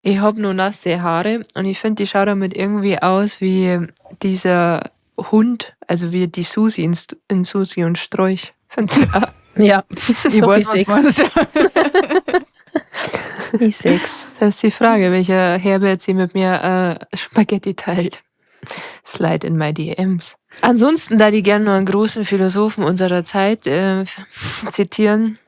Ich hab nur nasse Haare und ich finde, die schaut damit irgendwie aus wie dieser Hund, also wie die Susi in Susi und Strolch. Findest du auch? Ja, Ich doch, weiß, ich was seh's. meinst. Ich seh's. Das ist die Frage, welcher Herbert sie mit mir Spaghetti teilt. Slide in my DMs. Ansonsten, da die gerne nur einen großen Philosophen unserer Zeit zitieren,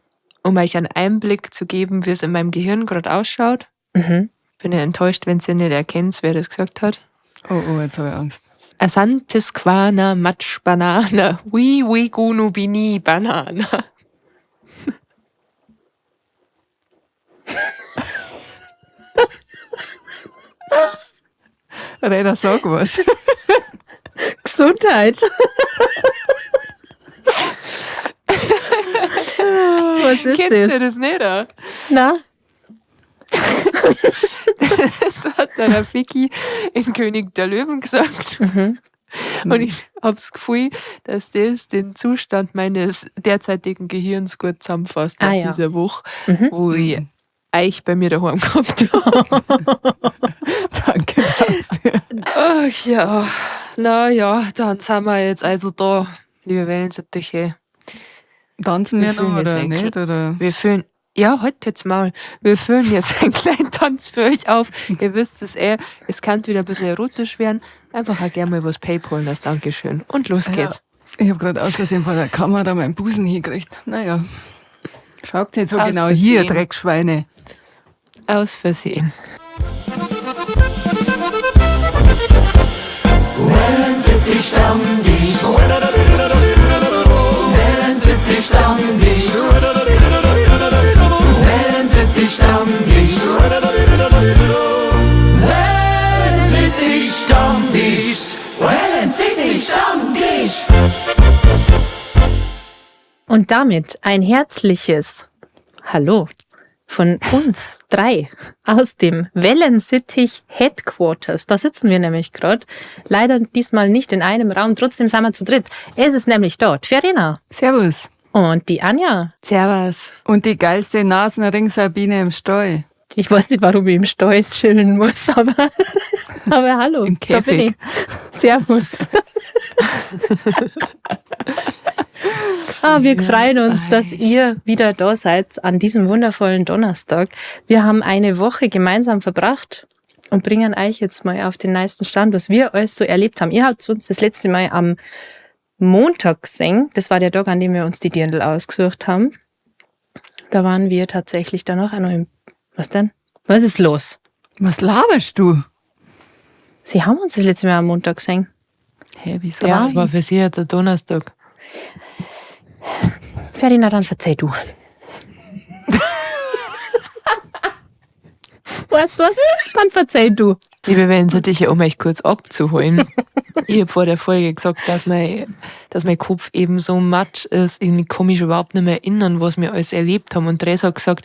um euch einen Einblick zu geben, wie es in meinem Gehirn gerade ausschaut. Bin ja enttäuscht, wenn ihr nicht erkennt, wer das gesagt hat. Oh, oh, jetzt habe ich Angst. Asantes Quana Matsch Banana. Wi wi gunu bini Banana. Reda, sag was. Gesundheit. Was ist Kennt ihr das? das nicht? Oder? Na? Das hat der Rafiki in König der Löwen gesagt. Und ich hab das Gefühl, dass das den Zustand meines derzeitigen Gehirns gut zusammenfasst nach dieser Woche, wo ich euch bei mir daheim gehabt habe. Danke dafür. Ach ja, na ja, dann sind wir jetzt also da, liebe Wellensittiche. Tanzen Wir wir noch fühlen jetzt oder ein nicht? Oder? Wir führen, ja, heute jetzt mal. Wir führen jetzt einen kleinen Tanz für euch auf. Ihr wisst es eh, es kann wieder ein bisschen erotisch werden. Einfach auch gerne mal was PayPalen als Dankeschön. Und los geht's. Ich hab grad aus Versehen vor der Kamera meinen Busen hingekriegt. Naja, schaut nicht so Aus genau hier, Versehen. Dreckschweine. Aus Versehen. Wellensittich Stammtisch. Wellensittich Stammtisch. Wellensittich Stammtisch. Wellensittich Stammtisch. Wellensittich Stammtisch. Und damit ein herzliches Hallo von uns drei aus dem Wellensittich Headquarters. Da sitzen wir nämlich grad. Leider diesmal nicht in einem Raum, trotzdem sind wir zu dritt. Es ist nämlich dort Verena. Servus. Und die Anja. Servus. Und die geilste Nasenring-Sabine im Stall. Ich weiß nicht, warum ich im Stall chillen muss, aber hallo. Im Da bin Käfig. ich. Servus. Ah, wir Grüß freuen uns, dass euch. ihr wieder da seid an diesem wundervollen Donnerstag. Wir haben eine Woche gemeinsam verbracht und bringen euch jetzt mal auf den neuesten Stand, was wir alles so erlebt haben. Ihr habt uns das letzte Mal am Montag gesehen. Das war der Tag, an dem wir uns die Dirndl ausgesucht haben. Da waren wir tatsächlich danach auch noch im... Was denn? Was ist los? Was laberst du? Sie haben uns das letzte Mal am Montag gesehen. Hä, wieso? Ja, das war für sie ja der Donnerstag. Ferdinand, dann verzeih du. Weißt du was? Dann verzeih du. Liebe Wellensittiche, um euch kurz abzuholen. Ich hab vor der Folge gesagt, dass mein Kopf eben so matsch ist. Irgendwie kann mich überhaupt nicht mehr erinnern, was wir alles erlebt haben. Und Theresa hat gesagt,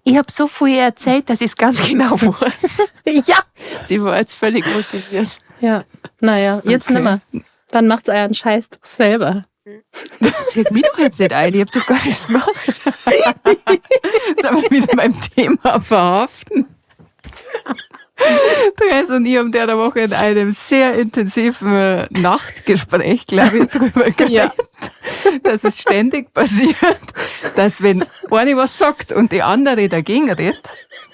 ich hab so viel erzählt, dass ich's ganz genau weiß. Ja. Sie war jetzt völlig motiviert. Ja, naja, jetzt Okay. nimmer. Dann macht's euren Scheiß doch selber. Zieht mich doch jetzt nicht ein, ich hab doch gar nichts gemacht. Jetzt sind wir wieder beim Thema verhaften. Therese und ich haben der Woche in einem sehr intensiven Nachtgespräch, glaub ich, drüber geredet, dass es ständig passiert, dass wenn eine was sagt und die andere dagegen redet,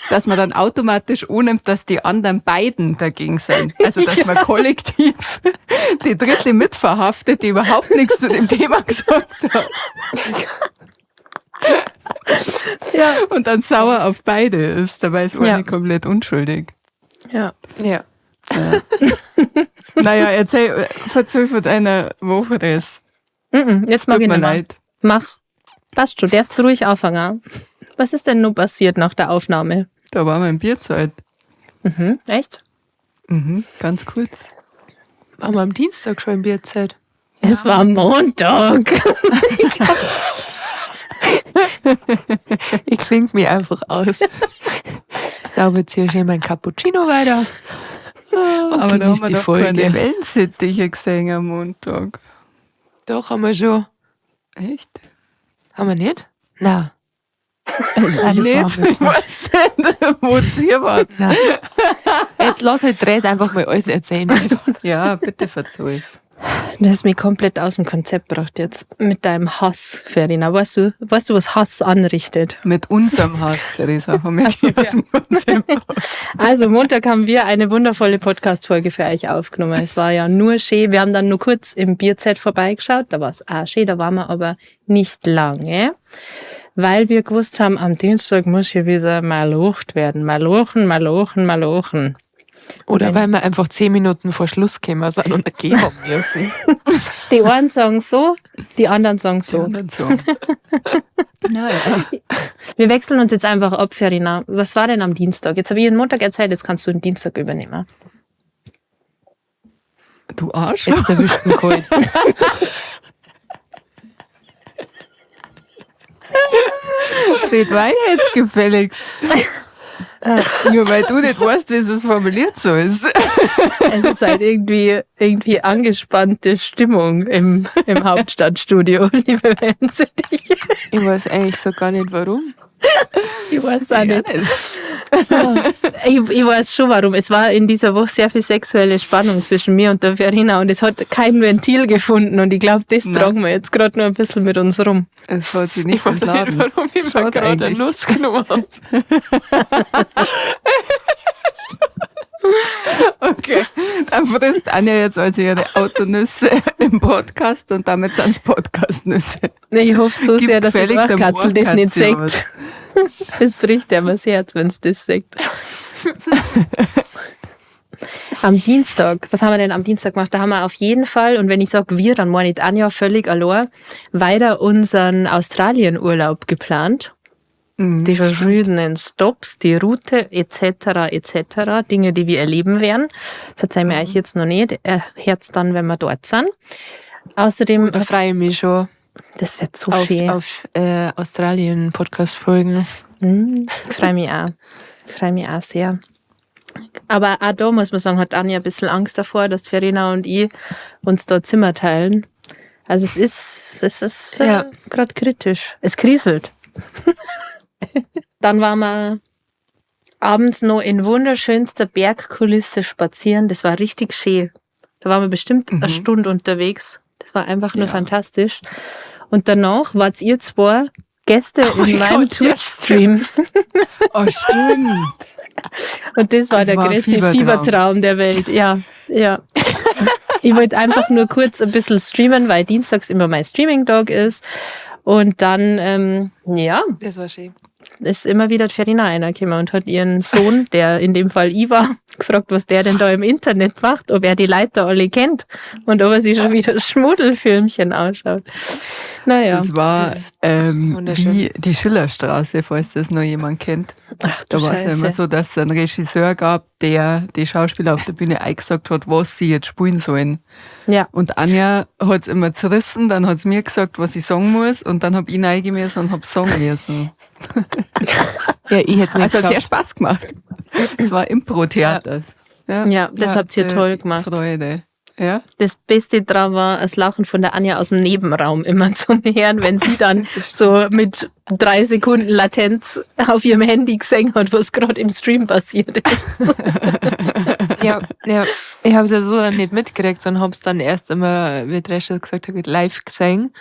dass man dann automatisch annimmt, dass die anderen beiden dagegen sind. Also, dass man kollektiv die Dritte mitverhaftet, die überhaupt nichts zu dem Thema gesagt hat. Und dann sauer auf beide ist. Dabei ist eine komplett unschuldig. Ja. Ja. Naja, erzähl von deiner Woche das. Jetzt mag Tut ich mir nicht mehr. leid. Mach. Passt schon, darfst du ruhig anfangen. Was ist denn nun passiert nach der Aufnahme? Da war mein Bierzeit. Echt? Ganz kurz. Waren wir am Dienstag schon im Bierzeit? Es war Montag. Ich kling mich einfach aus. Sauber jetzt hier schön mein Cappuccino weiter. Und Aber da haben genieß wir die doch Folge. keine Wellensittiche gesehen am Montag. Doch, haben wir schon. Echt? Haben wir nicht? Na. Nein, das Nicht, war am ich Mittwoch. weiß nicht, wo ihr wart. Nein. Jetzt lass halt Dres einfach mal alles erzählen. Ja, bitte verzeih. Du hast mich komplett aus dem Konzept gebracht jetzt. Mit deinem Hass, Verena. Weißt du, was Hass anrichtet? Mit unserem Hass, Theresa, haben wir dich aus dem Konzept gebracht. Also, Montag haben wir eine wundervolle Podcast-Folge für euch aufgenommen. Es war ja nur schön. Wir haben dann nur kurz im Bierzelt vorbeigeschaut. Da war es auch schön, da waren wir aber nicht lange. Weil wir gewusst haben, am Dienstag muss hier wieder malocht werden. Malochen, malochen, malochen. Oder weil wir einfach 10 Minuten vor Schluss gekommen sind und gehen haben müssen. Die einen sagen so, die anderen sagen so. Die anderen so. Naja. Wir wechseln uns jetzt einfach ab, Verena. Was war denn am Dienstag? Jetzt habe ich den Montag erzählt, jetzt kannst du den Dienstag übernehmen. Du Arsch. Jetzt erwischt ihn kalt. Red weiter jetzt gefälligst. Nur weil du nicht weißt, wie es formuliert so ist. Es ist halt irgendwie angespannte Stimmung im Hauptstadtstudio, liebe Wellensittiche. Ich weiß eigentlich so gar nicht, warum. Ich weiß auch nicht. Ich weiß schon warum. Es war in dieser Woche sehr viel sexuelle Spannung zwischen mir und der Verena und es hat kein Ventil gefunden und ich glaube, das Nein. tragen wir jetzt gerade nur ein bisschen mit uns rum. Es hat sich nicht Ich weiß nicht, entladen. warum ich mir Schaut gerade eine eigentlich. Nuss genommen habe. Okay, dann frisst Anja jetzt also ihre Autonüsse im Podcast und damit sind es Podcastnüsse. Nee, ich hoffe so Gib sehr, dass das gefälligst dem Ohrkatzel das nicht Ohrkatzel sagt. Es bricht einem das Herz, wenn es das sagt. Am Dienstag, was haben wir denn am Dienstag gemacht? Da haben wir auf jeden Fall, und wenn ich sage wir, dann meine ich Anja völlig allein, weiter unseren Australien-Urlaub geplant. Die verschiedenen Stops, die Route etc. etc. Dinge, die wir erleben werden. Verzeih mir euch jetzt noch nicht. Hört's dann, wenn wir dort sind. Außerdem, Da freue ich mich schon das wird so auf, schön. auf Australien-Podcast-Folgen. Freue mich auch. Freue mich auch sehr. Aber auch da muss man sagen, hat Anja ein bisschen Angst davor, dass Verena und ich uns da Zimmer teilen. Also es ist Ja. gerade kritisch. Es kriselt. Dann waren wir abends noch in wunderschönster Bergkulisse spazieren. Das war richtig schön. Da waren wir bestimmt eine Stunde unterwegs. Das war einfach nur Ja. fantastisch. Und danach wart ihr zwei Gäste in mein meinem Gott, ja, Twitch-Stream. Oh, stimmt. Und das war Das der war ein größte Fiebertraum. Fiebertraum der Welt. Ja, ja. Ich wollte einfach nur kurz ein bisschen streamen, weil dienstags immer mein Streaming-Dog ist. Und dann, ja, Das war schön. ist immer wieder die Verena reingekommen und hat ihren Sohn, der in dem Fall ich war, gefragt, was der denn da im Internet macht, ob er die Leute da alle kennt und ob er sich schon wieder Schmuddelfilmchen anschaut. Naja. Das war Das ist wunderschön. wie die Schillerstraße, falls das noch jemand kennt. Ach du Da war es ja immer Scheiße. so, dass es einen Regisseur gab, der die Schauspieler auf der Bühne eingesagt hat, was sie jetzt spielen sollen. Ja. Und Anja hat es immer zerrissen, dann hat sie mir gesagt, was ich sagen muss, und dann hab ich reingehen müssen und hab sagen müssen. Ja, ich hätte es nicht Also hat sehr geschafft. Spaß gemacht. Es war Impro-Theater. Ja. Ja, das habt ihr toll gemacht. Freude. Ja. Das Beste dran war das Lachen von der Anja aus dem Nebenraum immer zum Hören, wenn sie dann so mit 3 Sekunden Latenz auf ihrem Handy gesehen hat, was gerade im Stream passiert ist. Ja, ja, ich habe es ja so dann nicht mitgekriegt, sondern habe es dann erst immer, wie Drescher gesagt hat, live gesehen.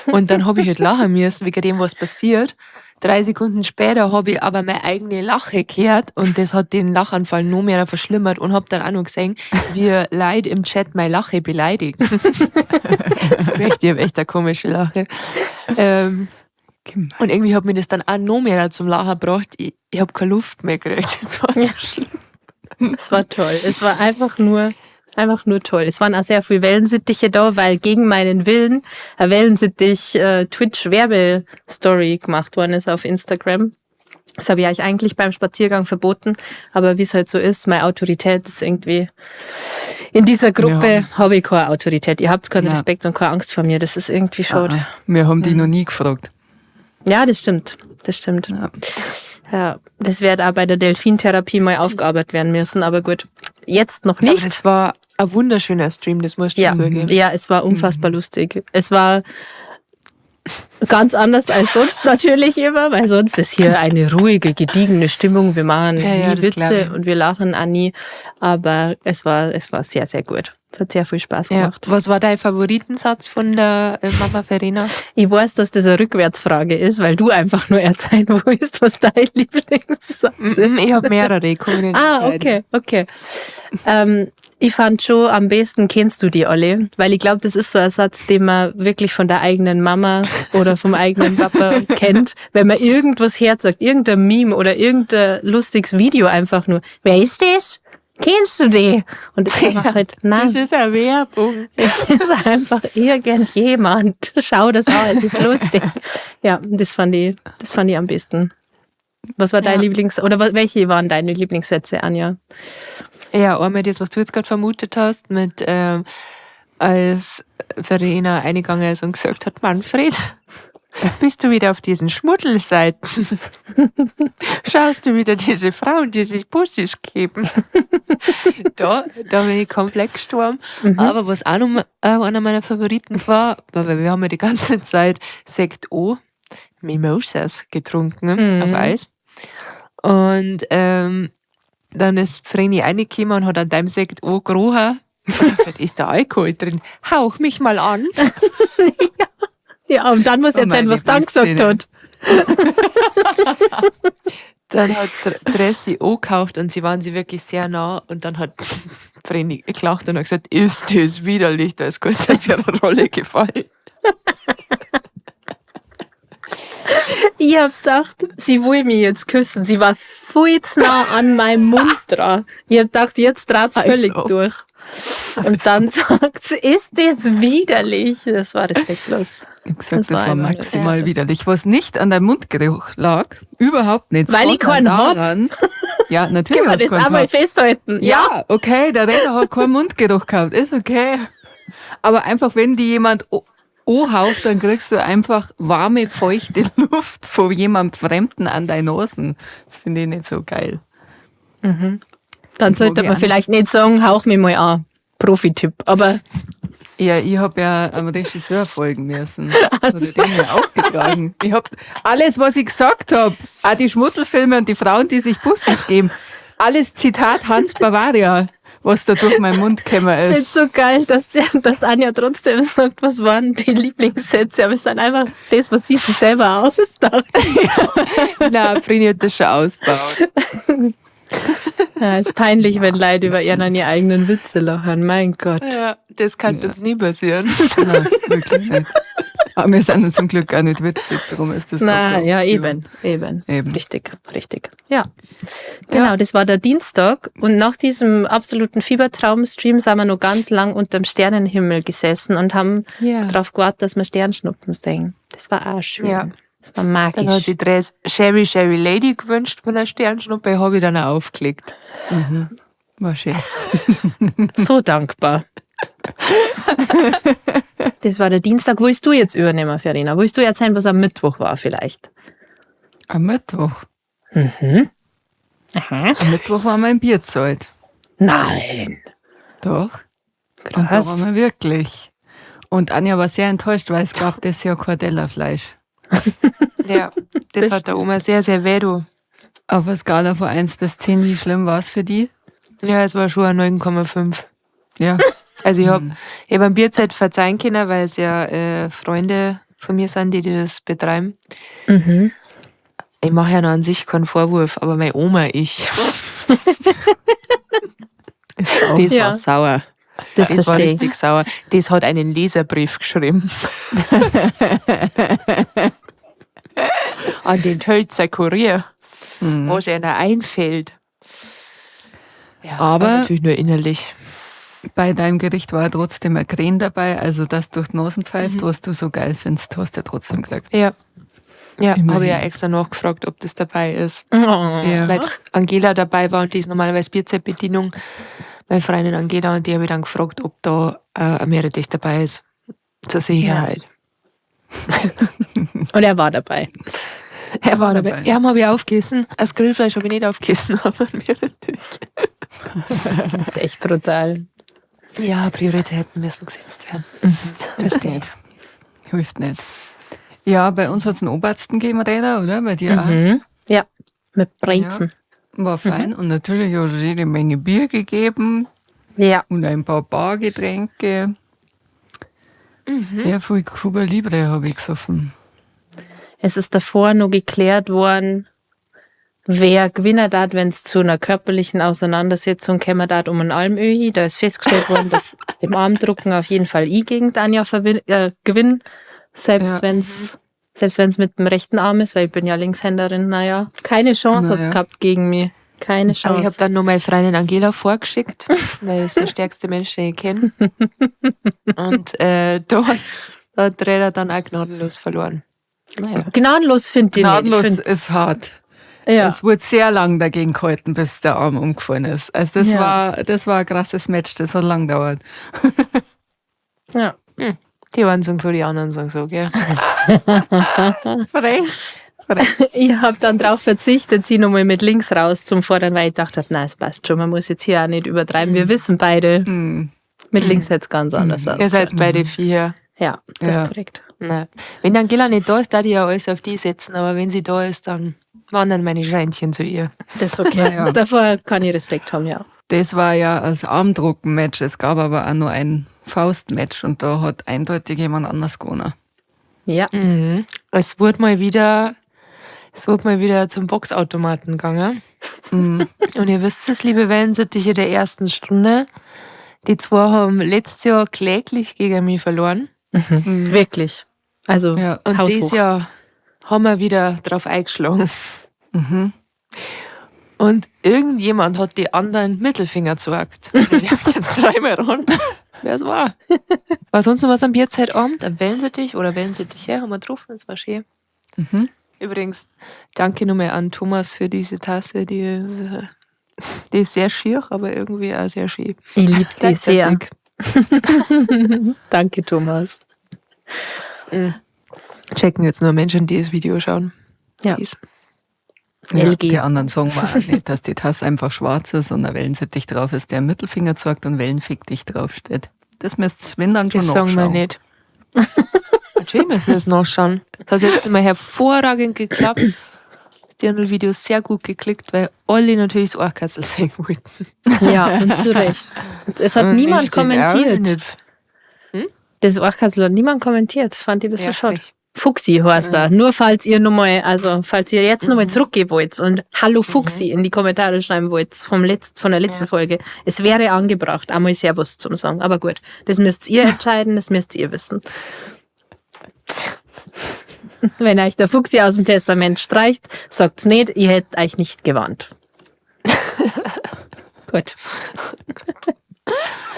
Und dann habe ich halt lachen müssen, wegen dem, was passiert. 3 Sekunden später habe ich aber meine eigene Lache gehört und das hat den Lachanfall noch mehr verschlimmert und habe dann auch noch gesehen, wie Leute im Chat meine Lache beleidigen. Das ist echt, ich hab echt eine komische Lache. Und irgendwie hat mir das dann auch noch mehr zum Lachen gebracht. Ich hab keine Luft mehr gekriegt. Das war so schlimm. Es war toll. Es war einfach nur toll. Es waren auch sehr viele Wellensittiche da, weil gegen meinen Willen eine Wellensittich Twitch-Werbestory gemacht worden ist auf Instagram. Das habe ich euch eigentlich beim Spaziergang verboten, aber wie es halt so ist, meine Autorität ist irgendwie in dieser Gruppe habe ich keine Autorität. Ihr habt keinen Ja. Respekt und keine Angst vor mir. Das ist irgendwie schade. Ah, wir haben die noch nie gefragt. Ja, das stimmt. Das stimmt. Ja. Ja, das wird auch bei der Delfintherapie mal aufgearbeitet werden müssen, aber gut, jetzt noch Aber nicht. das war ein wunderschöner Stream, das musst du Ja. zugeben. Ja, es war unfassbar lustig. Es war Ganz anders als sonst natürlich immer, weil sonst ist hier eine ruhige, gediegene Stimmung. Wir machen Ja, nie das glaub Witze ich. und wir lachen auch nie. Aber es war sehr, sehr gut. Es hat sehr viel Spaß gemacht. Was war dein Favoritensatz von der Mama Verena? Ich weiß, dass das eine Rückwärtsfrage ist, weil du einfach nur erzählen willst, was dein Lieblingssatz ist. Ich habe mehrere, ich kann mich nicht Ah, entscheiden. okay. Ich fand schon, am besten kennst du die alle, weil ich glaube, das ist so ein Satz, den man wirklich von der eigenen Mama oder vom eigenen Papa kennt, wenn man irgendwas herzagt, irgendein Meme oder irgendein lustiges Video einfach nur. Wer ist das? Kennst du die? Und das ist einfach halt, nein. Das ist eine Werbung. Es ist einfach irgendjemand. Schau das an, es ist lustig. Ja, das fand ich am besten. Was war dein Lieblings- oder welche waren deine Lieblingssätze, Anja? Ja, einmal das, was du jetzt gerade vermutet hast, mit als Verena eingegangen ist und gesagt hat, Manfred, bist du wieder auf diesen Schmuddelseiten? Schaust du wieder diese Frauen, die sich Bussis geben? Da bin ich komplett gestorben. Mhm. Aber was auch noch einer meiner Favoriten war, weil wir haben ja die ganze Zeit Sekt O, Mimosas getrunken, auf Eis. Und dann ist Vreni reingekommen und hat an deinem Sekt O gerochen. Und hat gesagt, ist da Alkohol drin? Hauch mich mal an. Ja, und dann muss ich erzählen, was dann gesagt hat. Dann hat Dressi O gekauft und sie waren sie wirklich sehr nah. Und dann hat Vreni gelacht und hat gesagt, ist das widerlich, da ist gut, dass ihrer Rolle gefallen. Ich hab gedacht, sie will mich jetzt küssen. Sie war viel zu nah an meinem Mund dran. Ich hab gedacht, jetzt draht's völlig durch. Und dann sagt sie, ist das widerlich? Das war respektlos. Ich hab gesagt, das war maximal widerlich. Was nicht an deinem Mundgeruch lag, überhaupt nicht. Weil ich keinen hab. Ja, natürlich. Können wir das auch mal festhalten? Ja, okay, der Redner hat keinen Mundgeruch gehabt. Ist okay. Aber einfach, wenn die jemand anhaucht, dann kriegst du einfach warme, feuchte Luft von jemandem Fremden an deine Nasen. Das finde ich nicht so geil. Mhm. Dann sollte man vielleicht nicht sagen, hauch mich mal an. Profi-Tipp, aber... Ja, ich habe ja am Regisseur folgen müssen. Also. Hat er mir aufgetragen. Ich habe alles, was ich gesagt habe, auch die Schmuddelfilme und die Frauen, die sich Bussis geben, alles Zitat Hans Bavaria, was da durch meinen Mund gekommen ist. Ich finde so geil, dass Anja trotzdem sagt, was waren die Lieblingssätze, aber es ist dann einfach das, was sie sich selber ausdacht. Ja. Nein, Vreni hat das schon ausgebaut. Ja, ist peinlich, wenn Leute über ihren eigenen Witze lachen. Mein Gott. Ja, das kann uns nie passieren. Nein, wirklich nicht. Aber wir sind zum Glück auch nicht witzig, darum ist das. Na ja, eben. Richtig. Ja. Genau, das war der Dienstag. Und nach diesem absoluten Fiebertraum-Stream sind wir noch ganz lang unterm Sternenhimmel gesessen und haben darauf gewartet, dass wir Sternschnuppen sehen. Das war auch schön. Ja. Das war magisch. Dann hat sich Dress Sherry Sherry Lady gewünscht von der Sternschnuppe, habe ich dann auch aufgelegt. Mhm. War schön. So dankbar. Das war der Dienstag. Wo willst du jetzt übernehmen, Verena? Willst du erzählen, was am Mittwoch war vielleicht? Am Mittwoch? Mhm. Aha. Am Mittwoch war mein Bierzeit. Nein. Doch. Krass. Und da waren wir wirklich. Und Anja war sehr enttäuscht, weil es gab das Jahr Cordella-Fleisch. Ja, das hat der Oma sehr, sehr weh, du. Auf einer Skala von 1 bis 10, wie schlimm war es für die? Ja, es war schon eine 9,5. Ja. Also ich habe am Bierzeit verzeihen können, weil es ja Freunde von mir sind, die das betreiben. Mhm. Ich mache ja noch an sich keinen Vorwurf, aber meine Oma, ich. Das war sauer. Das war richtig sauer. Das hat einen Leserbrief geschrieben. An den Tölzer Kurier, was einer einfällt. Ja, aber natürlich nur innerlich. Bei deinem Gericht war trotzdem ein Kren dabei, also dass durch die Nasen pfeift, was du so geil findest, hast du ja trotzdem gekriegt. Ja, ja, habe ich ja extra nachgefragt, ob das dabei ist. Oh. Ja. Weil Angela dabei war und die ist normalerweise Bierzeitbedienung, meine Freundin Angela, und die habe ich dann gefragt, ob da ein Meerrettich dabei ist. Zur Sicherheit. Ja. Und er war dabei. Er war dabei. Ja, habe ich aufgegessen. Das Grillfleisch habe ich nicht aufgegessen, aber ein Meerrettich. Das ist echt brutal. Ja, Prioritäten müssen gesetzt werden. Verstehe. Hilft nicht. Ja, bei uns hat es einen Obersten gegeben, Räder, oder? Bei dir auch. Mhm. Ja, mit Brezen. War fein. Und natürlich hat es jede Menge Bier gegeben Ja. und ein paar Bargetränke. Sehr viel Cuba Libre habe ich gesoffen. Es ist davor noch geklärt worden, wer gewinnen hat, wenn es zu einer körperlichen Auseinandersetzung käme hat um einen Almöhi. Da ist festgestellt worden, dass im Armdrucken auf jeden Fall ich gegen Tanja gewinne, selbst wenn's selbst wenn's mit dem rechten Arm ist, weil ich bin ja Linkshänderin, naja. Keine Chance hat's Naja. gehabt gegen mich. Keine Aber ich habe Chance. dann nur meine Freundin Angela vorgeschickt, weil das ist der stärkste Mensch, den ich kenne. Und da hat Räder dann auch gnadenlos verloren. Naja. Gnadenlos finde ich nicht. Ich Gnadenlos find, ist hart. ja. Es wurde sehr lang dagegen gehalten, bis der Arm umgefallen ist. Also das Ja. war ein krasses Match, das hat lang gedauert. Ja. Die einen sagen so, die anderen sagen so, gell? Frech. Ich habe dann darauf verzichtet, sie nochmal mit links raus zum Fordern, weil ich gedacht habe, nein, es passt schon, man muss jetzt hier auch nicht übertreiben. Wir wissen beide, mit links hätte es ganz anders aus. Ihr seid beide vier. Ja, das Ja. ist korrekt. Nein. Wenn Angela nicht da ist, da die ja alles auf die setzen, aber wenn sie da ist, dann wandern meine Scheinchen zu ihr. Das ist okay. Naja. Davor kann ich Respekt haben, ja. Das war ja das Armdrucken-Match. Es gab aber auch nur ein Faust-Match und da hat eindeutig jemand anders gewonnen. Ja. Es wurde mal wieder, zum Boxautomaten gegangen. Und ihr wisst es, liebe Wellensittiche der ersten Stunde, die zwei haben letztes Jahr kläglich gegen mich verloren. Wirklich. Also, Ja. Und haushoch. dieses Jahr haben wir wieder drauf eingeschlagen. Und irgendjemand hat die anderen Mittelfinger gezeigt. Und ich darf jetzt dreimal ran, wer es war. War sonst noch was am Bierzeitabend? Am Wellensittich oder Wellensittich, ja, haben wir getroffen, das war schön. Übrigens, danke nochmal an Thomas für diese Tasse, die ist sehr schier, aber irgendwie auch sehr schön. Ich liebe die sehr. Gleichzeitig. Danke, Thomas. Checken jetzt nur Menschen, die das Video schauen. Ja. Peace. Ja, LG. die anderen sagen wir auch nicht, dass die Tasse einfach schwarz ist und ein Wellensittich drauf ist, der Mittelfinger zeigt und Wellenfick dich draufsteht. Das müsst ihr dann schon Das sagen wir nachschauen. nicht. Natürlich müssen wir das nachschauen. Das hat jetzt immer hervorragend geklappt. Das Dirndl-Video ist sehr gut geklickt, weil alle natürlich das Ohrkastel sehen wollten. Ja, und zu Recht. Und es hat Und niemand ich stehe auch kommentiert. nicht. Das Ohrkastel hat niemand kommentiert. Das fand ich ein bisschen Ja, schade. frech. Fuchsi heißt er. Nur falls ihr nochmal, also falls ihr jetzt nochmal zurückgehen wollt und Hallo Fuchsi in die Kommentare schreiben wollt von der letzten Folge. Es wäre angebracht, einmal Servus zum sagen. Aber gut, das müsst ihr entscheiden, das müsst ihr wissen. Wenn euch der Fuchsi aus dem Testament streicht, sagt's nicht, ihr hättet euch nicht gewarnt. Gut.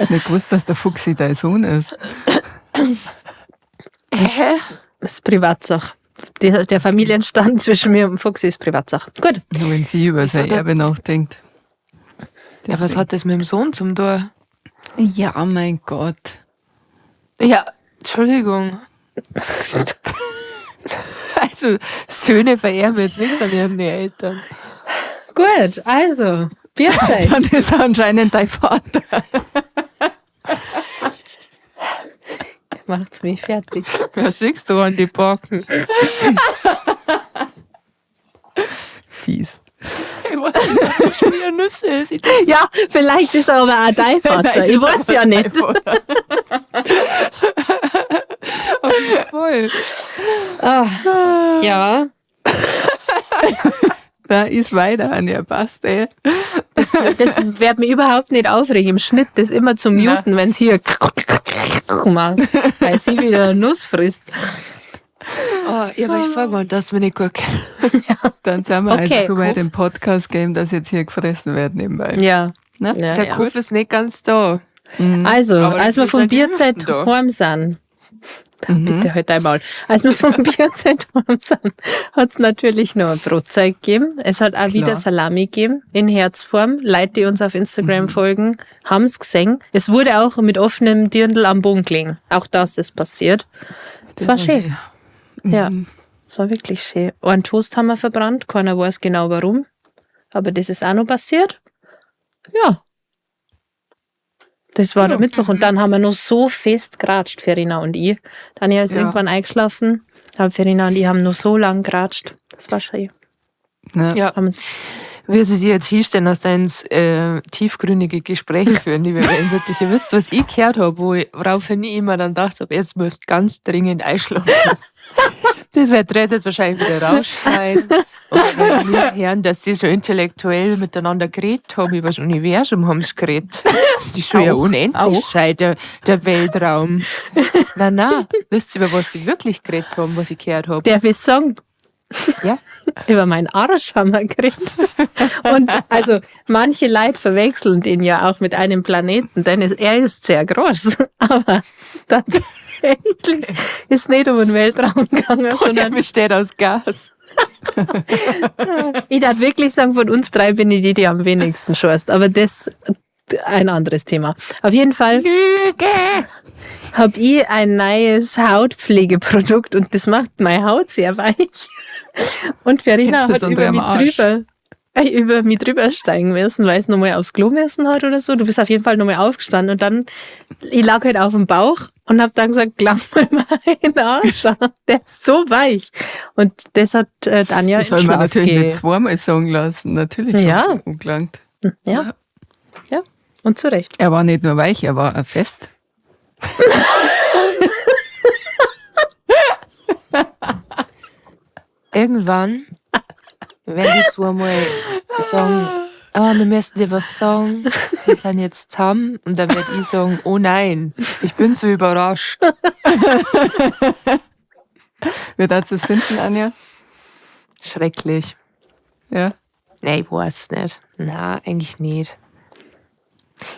Nicht gewusst, dass der Fuchsi dein Sohn ist. Hä? Das ist Privatsache. Der Familienstand zwischen mir und dem Fuchsi ist Privatsache. Gut. Nur wenn sie über sein der- Erbe nachdenkt. Ja, was hat das mit dem Sohn zum Tor? Ja, mein Gott. Ja, Entschuldigung. Also, Söhne vererben jetzt nichts an ihren Eltern. Gut, also, Bierzeit. Dann ist er anscheinend dein Vater. Macht's mich fertig. Wer schickst du an die Backen? Fies. Ich weiß nicht, ob schon wieder Nüsse ist. Ich Ja, vielleicht ist er aber auch dein Vater. Vielleicht Ich ist er weiß ja dein nicht. Vater. voll. Ah, ja, Da ist weiter an ihr, passt, ey. das wird mich überhaupt nicht aufregen. Im Schnitt das immer zu muten, wenn's hier macht, weil sie wieder Nuss frisst. Oh, ich habe euch vorgewarnt, dass mir nicht gut geht. Dann sind wir Okay, also so weit Kopf. im Podcast-Game, dass jetzt hier gefressen wird nebenbei. Ja. Ne? Ja, Der ja. Kopf ist nicht ganz da. Also, Aber als wir dafür vom sind die Bierzeit Hüften da. heim sind, bitte halt einmal, als wir vom Bierzeit heim sind, hat es natürlich noch ein Brotzeit gegeben. Es hat auch wieder Salami gegeben in Herzform. Leute, die uns auf Instagram folgen, haben es gesehen. Es wurde auch mit offenem Dirndl am Boden gelegen. Auch das ist passiert. Es war schön. Ja, es war wirklich schön. Einen Toast haben wir verbrannt, keiner weiß genau warum. Aber das ist auch noch passiert. Ja. Das war der Mittwoch und dann haben wir noch so fest geratscht, Verena und ich. Tanja ist Ja. irgendwann eingeschlafen. Aber Verena und ich haben nur so lang geratscht. Das war schön. Ja. Ja. Haben uns Wie sie sich jetzt hinstellen, dass da ins tiefgründige Gespräche führen, liebe Wellensittiche. Wisst ihr, was ich gehört habe, woraufhin ich immer dann gedacht habe, jetzt müsst ganz dringend einschlafen. Das wird Dress jetzt wahrscheinlich wieder rausschneiden. Und wir nur hören, dass sie so intellektuell miteinander geredet haben, über das Universum haben sie geredet. Die soll ja unendlich auch. sein, der Weltraum. Na, na, wisst ihr, über was sie wirklich geredet haben, was ich gehört habe? Darf ich sagen? Ja. Über meinen Arsch haben wir geredet. Und also manche Leute verwechseln den ja auch mit einem Planeten, denn er ist sehr groß. Aber tatsächlich ist nicht um den Weltraum gegangen, Und er sondern besteht aus Gas. ich darf wirklich sagen, von uns drei bin ich die, die am wenigsten scheißt. Aber das ein anderes Thema. Auf jeden Fall habe ich ein neues Hautpflegeprodukt und das macht meine Haut sehr weich. Und Verena hat Insbesondere über mich am Arsch. drüber, über mich drüber steigen müssen, weil es nochmal aufs Klo müssen hat oder so. Du bist auf jeden Fall nochmal aufgestanden und dann, ich lag halt auf dem Bauch und hab dann gesagt, klang mal meinen Arsch an. Der ist so weich. Und das hat Tanja Das im soll man Schlaf natürlich nicht zweimal sagen lassen. Natürlich Ja. hat er umgelangt. Ja. Ja. Und zu Recht. Er war nicht nur weich, er war auch fest. Irgendwann werden die zweimal sagen, ah, wir müssen dir was sagen, wir sind jetzt zusammen. Und dann werde ich sagen, oh nein, ich bin so überrascht. Wie darfst du das finden, Anja? Schrecklich. Ja. Nein, ich weiß nicht. Nein, eigentlich nicht.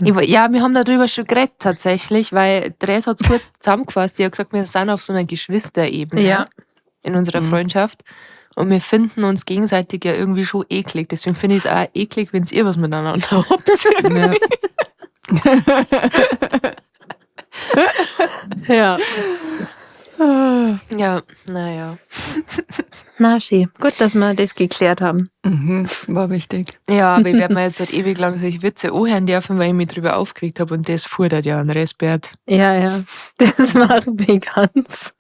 Ja, wir haben darüber schon geredet tatsächlich, weil Dres hat es gut zusammengefasst. Die hat gesagt, wir sind auf so einer Geschwisterebene Ja. in unserer Freundschaft und wir finden uns gegenseitig ja irgendwie schon eklig. Deswegen finde ich es auch eklig, wenn ihr was miteinander habt. Ja. Ja. Ja, naja. Na, schön. Gut, dass wir das geklärt haben. Mhm, war wichtig. Ja, aber ich werde mir jetzt seit ewig lang solche Witze anhören dürfen, weil ich mich drüber aufgeregt habe und das fordert ja einen Respekt. Ja, ja. Das macht mich ganz,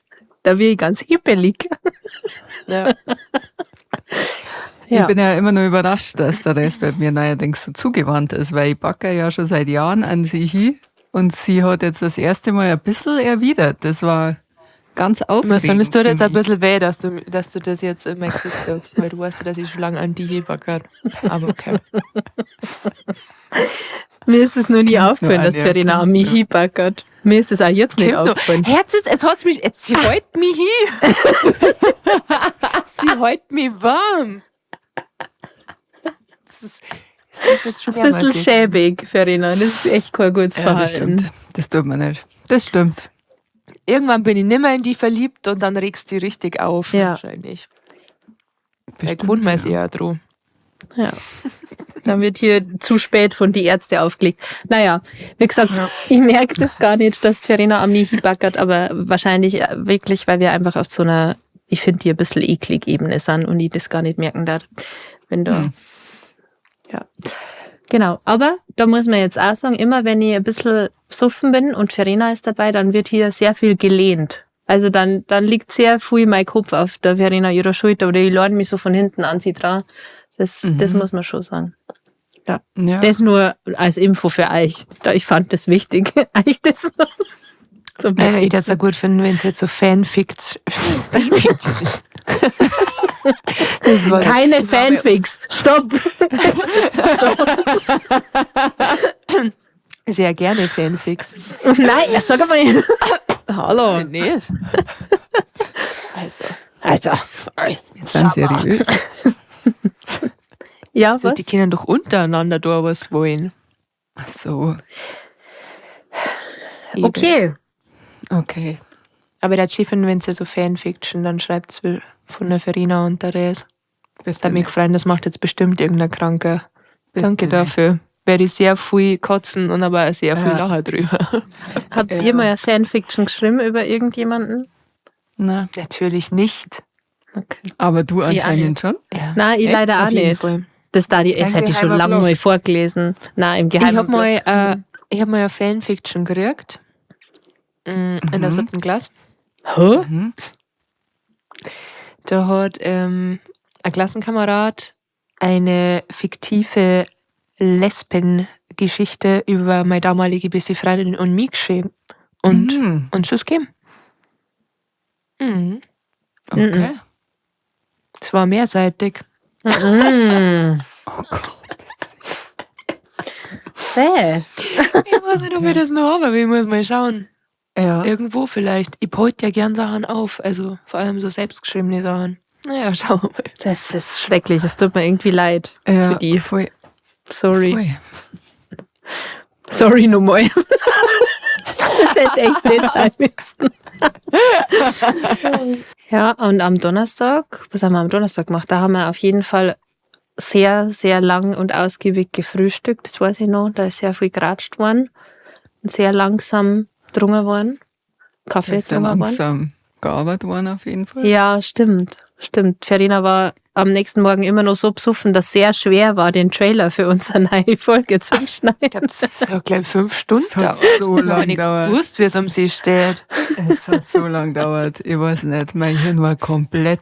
da bin ich ganz hippelig. Ja. Ja. Ich bin ja immer nur überrascht, dass der Respekt mir neuerdings so zugewandt ist, weil ich backe ja schon seit Jahren an sie hin und sie hat jetzt das erste Mal ein bisschen erwidert. Das war ganz Ich muss sagen, aufregend. es tut für jetzt ein mich. bisschen weh, dass du das jetzt in mein Gesicht sagst, weil du weißt ja, dass ich schon lange an die hebackert. Aber okay. Mir ist es nur nie aufgefallen, nur dass Anja, Verena an mich hinbackert. Mir ist das auch jetzt nicht Kommt noch. aufgefallen. Herz ist, jetzt hat's mich, jetzt sie hält mich hin. Sie hält mich warm. Das ist jetzt schon Das ist ein bisschen schäbig, Verena. Das ist echt kein gutes Ja, Verhalten. das stimmt. Das tut man nicht. Das stimmt. Irgendwann bin ich nimmer in die verliebt und dann regst du die richtig auf, Ja. wahrscheinlich. Weil Bestimmt, gewohnt man ist ja. eher dran. Ja. Dann wird hier zu spät von die Ärzte aufgelegt. Naja, wie gesagt, ich merke das gar nicht, dass Verena an mich backert, aber wahrscheinlich wirklich, weil wir einfach auf so einer, ich finde die ein bisschen eklig Ebene sind und ich das gar nicht merken darf. Wenn da, ja. Genau, aber da muss man jetzt auch sagen, immer wenn ich ein bisschen besoffen bin und Verena ist dabei, dann wird hier sehr viel gelehnt. Also dann liegt sehr viel mein Kopf auf der Verena ihrer Schulter oder ich lehne mich so von hinten an sie dran. Das muss man schon sagen. Ja. Ja. Das nur als Info für euch. Ich fand das wichtig, euch das noch zu Ich würde es auch gut finden, wenn es jetzt so Fanfics. Fanfics. Das war- Keine Fanfics. Stopp. Stopp. Sehr gerne Fanfics. Nein, ja, sag mal. Hallo. Nicht. Also. Also. Wir sind seriös. Ja, So, was? die können doch untereinander da was wollen. Ach so, Eben. Okay. okay. Aber der Chefin, wenn sie so Fanfiction, dann schreibt sie von der Verena und der Res. Bist Da hat mich gefreut, das macht jetzt bestimmt irgendein Kranker. Bitte Danke nicht. dafür. Werde ich sehr viel kotzen und aber auch sehr viel Ja. lachen drüber. Habt Ja. ihr mal eine Fanfiction geschrieben über irgendjemanden? Na, Natürlich nicht. Okay. aber du auch anscheinend nicht. schon. Ja. Nein, ich Echt? leider auch Auf jeden nicht. Fall. Das da die, das Kein hätte ich schon geheimer lange Blog. mal vorgelesen. Nein, im geheimen Ich habe Blog. mal, ich hab mal eine Fanfiction gekriegt. In der 7. Klasse. Hä? Mhm. Da hat ein Klassenkamerad eine fiktive Lesbengeschichte über meine damalige beste Freundin und mich geschrieben. Und uns ist gegeben. Mhm. Okay. Es war mehrseitig. Oh Gott. Bäh. Ich weiß nicht, ob ich das noch habe, aber ich muss mal schauen. Ja. Irgendwo vielleicht. Ich behalte ja gern Sachen auf. Also vor allem so selbstgeschriebene Sachen. Naja, schauen wir mal. Das ist schrecklich. Es tut mir irgendwie leid Ja, für die. Voll, Sorry. voll. Sorry nochmal. Das hätte echt nicht sein müssen. Ja, und am Donnerstag, was haben wir am Donnerstag gemacht? Da haben wir auf jeden Fall sehr, sehr lang und ausgiebig gefrühstückt. Das weiß ich noch. Da ist sehr viel geratscht worden und sehr langsam drungen worden. Kaffee Ist ja drungen worden. langsam gearbeitet worden auf jeden Fall. Ja, stimmt. Stimmt. Verena war am nächsten Morgen immer noch so besoffen, dass sehr schwer war, den Trailer für unsere neue Folge zu schneiden. Ich glaube, das hat gleich 5 Stunden Es hat gedauert. so Ich habe lange nicht gedauert. gewusst, wie es am See steht. Es hat so lange gedauert. Ich weiß nicht, mein Hirn war komplett.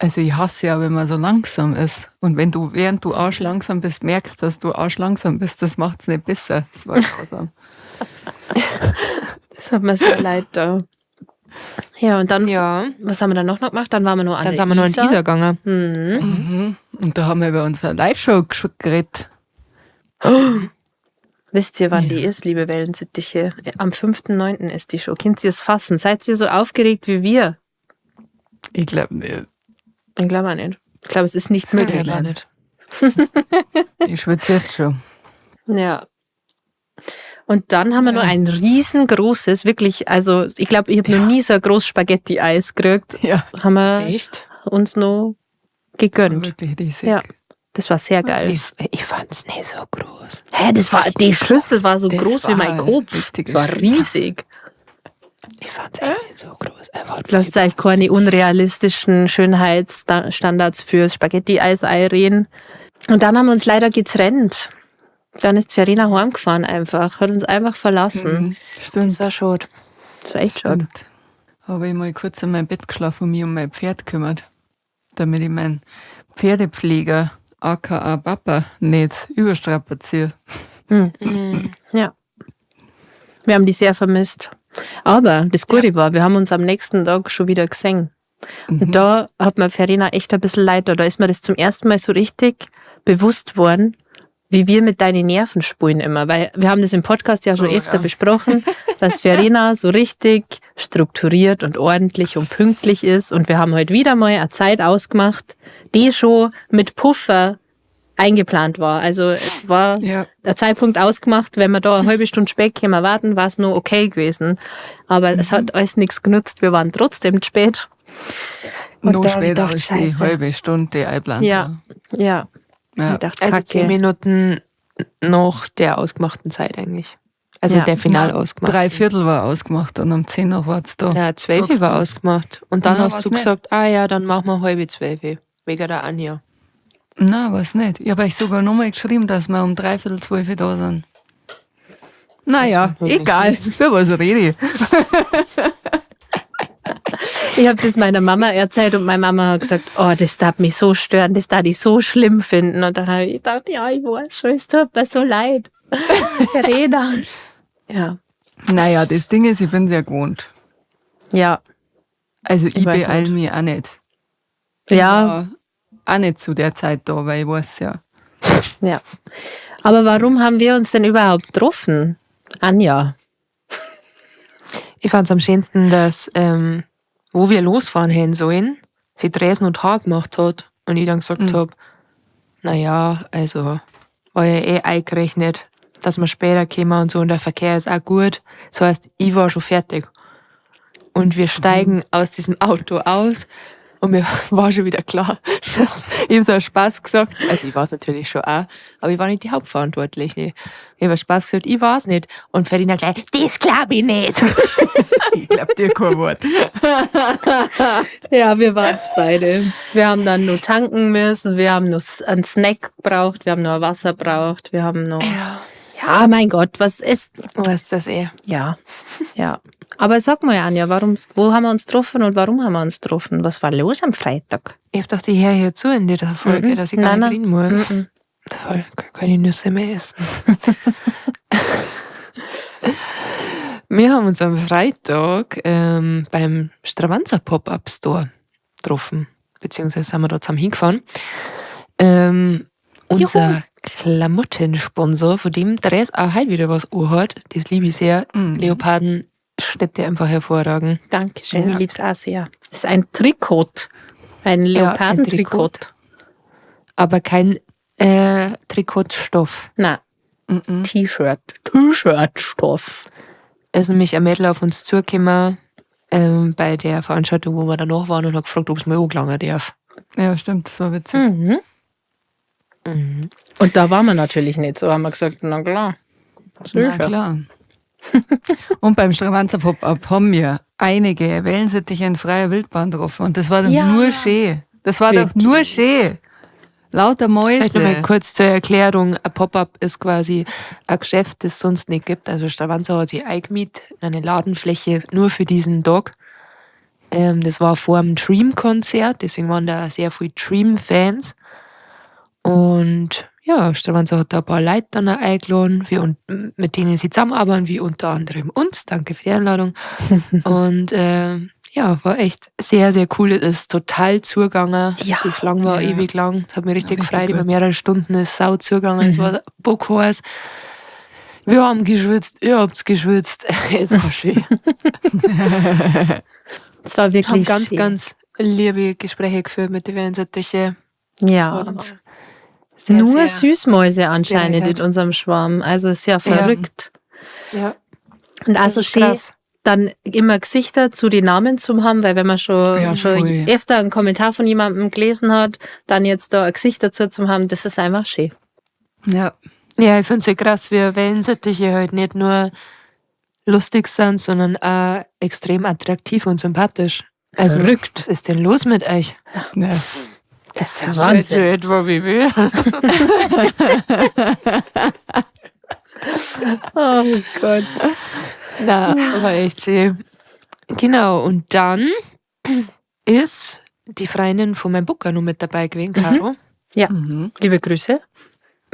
Also ich hasse ja, wenn man so langsam ist. Und wenn du, während du arschlangsam bist, merkst, dass du arschlangsam bist, das macht's nicht besser. Das war grausam. Das hat mir sehr leid da. Ja, und dann, Ja. was haben wir dann noch gemacht? Dann waren wir noch an Dann der sind wir noch in die Isar. Isar gegangen. Mhm. Mhm. Und da haben wir über unsere Live-Show geredet. Wisst ihr, wann die ist, liebe Wellensittiche? Am 5.9. ist die Show. Könnt ihr es fassen? Seid ihr so aufgeregt wie wir? Ich glaube nicht. Ich glaube auch nicht. Ich glaube, es ist nicht möglich. Ich auch nicht. Ich schwitze jetzt schon. Ja. Und dann haben wir noch ein riesengroßes, wirklich, also ich glaube, ich habe noch nie so ein großes Spaghetti-Eis gekriegt. Ja. Haben wir Echt? uns noch gegönnt. Wirklich riesig. Ja. Das war sehr geil. Ich fand's nicht so groß. Hä, das war, die Schüssel war so Das groß wie mein war Kopf. richtig Das war schön. riesig. Ich fand's echt nicht so groß. Einfach Lasst euch keine unrealistischen Schönheitsstandards fürs Spaghetti-Eis einreden. Und dann haben wir uns leider getrennt. Dann ist Verena heimgefahren einfach, hat uns einfach verlassen. Mhm. Stimmt. Das war schade. Das war echt schade. Stimmt. Habe ich mal kurz in mein Bett geschlafen und mich um mein Pferd kümmert, damit ich meinen Pferdepfleger, aka Papa, nicht überstrapaziere. Ja. Wir haben die sehr vermisst. Aber das Gute war, wir haben uns am nächsten Tag schon wieder gesehen. Und da hat mir Verena echt ein bisschen leid. Da ist mir das zum ersten Mal so richtig bewusst worden, wie wir mit deinen Nerven spulen immer. Weil wir haben das im Podcast ja schon Oh, öfter ja. besprochen, dass Verena so richtig strukturiert und ordentlich und pünktlich ist. Und wir haben heute wieder mal eine Zeit ausgemacht, die schon mit Puffer eingeplant war. Also es war Ja. der Zeitpunkt ausgemacht, wenn wir da eine halbe Stunde spät kämen warten, war es nur okay gewesen. Aber es hat alles nichts genutzt. Wir waren trotzdem zu spät. Und Noch da hab ich später gedacht, als die Scheiße. halbe Stunde, die eingeplant Ja, war. ja. Ja. Ich dachte, Also Kacke. 10 Minuten nach der ausgemachten Zeit eigentlich. Also Ja. der final ausgemacht. 3:45 war ausgemacht und um 10 nach war es da. Ja, 12 war ausgemacht. Und dann Na, hast war's du nicht. gesagt, ah ja, dann machen wir 11:30. Wegen der Anja. Nein, weiß nicht. Ich habe euch sogar nochmal geschrieben, dass wir um 11:45 da sind. Naja, Das hab ich egal. Für was rede ich? Ich habe das meiner Mama erzählt und meine Mama hat gesagt, oh, das darf mich so stören, das darf ich so schlimm finden. Und dann habe ich gedacht, ja, ich weiß schon, es tut mir so leid. Verena. Ja. Naja, das Ding ist, ich bin sehr gewohnt. Ja. Also ich, Ich weiß beeil nicht. mich auch nicht. Ja. Ich war auch nicht zu der Zeit da, weil ich weiß ja. Ja. Aber warum haben wir uns denn überhaupt getroffen? Anja. Ich fand's am schönsten, dass, wo wir losfahren hätten sollen, sie Dresden und Haar gemacht hat und ich dann gesagt hab, naja, also war ja eh eingerechnet, dass wir später kommen und so und der Verkehr ist auch gut. Das heißt, ich war schon fertig. Und wir steigen aus diesem Auto aus und mir war schon wieder klar, dass ich hab so einen Spaß gesagt. Also ich war's natürlich schon auch, aber ich war nicht die Hauptverantwortliche. Ich hab Spaß gesagt, ich war's nicht. Und Ferdinand gleich, das glaub ich nicht. Ich glaub dir kein Wort. Ja, wir waren's beide. Wir haben dann nur tanken müssen, wir haben nur einen Snack gebraucht, wir haben nur Wasser gebraucht, wir haben noch. Ja. Ja, mein Gott, was ist. Was das eh. Ja, ja. Aber sag mal, Anja, warum, wo haben wir uns getroffen und warum haben wir uns getroffen? Was war los am Freitag? Ich hab gedacht, ich höre hier zu in dieser Folge, dass ich gar Nein, nicht nein. reden muss. Mhm. Voll, keine Nüsse mehr essen. Wir haben uns am Freitag beim Stravanzer Pop-Up Store getroffen, beziehungsweise sind wir da zusammen hingefahren. Unser Klamottensponsor, von dem Dress auch heute wieder was anhat, das liebe ich sehr. Leoparden steht dir einfach hervorragend. Dankeschön, Ja. ich lieb's auch sehr. Das ist ein Trikot. Ein Ja, ein Leopardentrikot. Trikot. Aber kein Trikotstoff. Nein, T-Shirt. T-Shirt-Stoff. Es ist nämlich ein Mädel auf uns zugekommen bei der Veranstaltung, wo wir danach waren und hat gefragt, ob es mir angelangen darf. Ja, stimmt, das war witzig. Mhm. Und da waren wir natürlich nicht so, haben wir gesagt, na klar. Na Sicher. klar. Und beim Stravanzer Pop-Up haben wir einige Wellensittiche in freier Wildbahn getroffen. Und das war doch Ja. nur schön. Das war doch Wirklich. nur schön. Lauter Mäuse. Vielleicht nochmal kurz zur Erklärung. Ein Pop-up ist quasi ein Geschäft, das es sonst nicht gibt. Also Stravanzer hat sich eingemietet, eine Ladenfläche nur für diesen Tag. Das war vor dem Dream-Konzert, deswegen waren da sehr viele Dream-Fans. Und ja, Stravanzer hat da ein paar Leute dann auch eingeladen, wir und, mit denen sie zusammenarbeiten, wie unter anderem uns. Danke für die Einladung. Und ja, war echt sehr, sehr cool. Es ist total zugegangen. Ja. Die Schlange war Ja. ewig lang. Es hat mich richtig Richtig gefreut. gut. Über mehrere Stunden ist sau zugegangen. Es war bockheiß. Wir haben geschwitzt, ihr habt geschwitzt. Es war schön. Es war Wir wirklich haben ganz, schön. ganz liebe Gespräche geführt mit den Wellensittiche. Ja. Und sehr, Nur sehr, Süßmäuse anscheinend bereichert. in unserem Schwarm. Also sehr verrückt. Ja, Und das also ist schön, krass. dann immer Gesichter zu den Namen zu haben, weil wenn man schon, Ja, schon voll. öfter einen Kommentar von jemandem gelesen hat, dann jetzt da ein Gesicht dazu zu haben, das ist einfach schön. Ja. Ja, ich finde es ja krass, wie Wellensittiche halt nicht nur lustig sind, sondern auch extrem attraktiv und sympathisch. Also, Verrückt. was ist denn los mit euch? Ja. Das ist ja Seid ihr etwa wie wir? Oh Gott. Na, war echt schön. Genau, und dann ist die Freundin von meinem Booker noch mit dabei gewesen, Caro. Ja, liebe Grüße.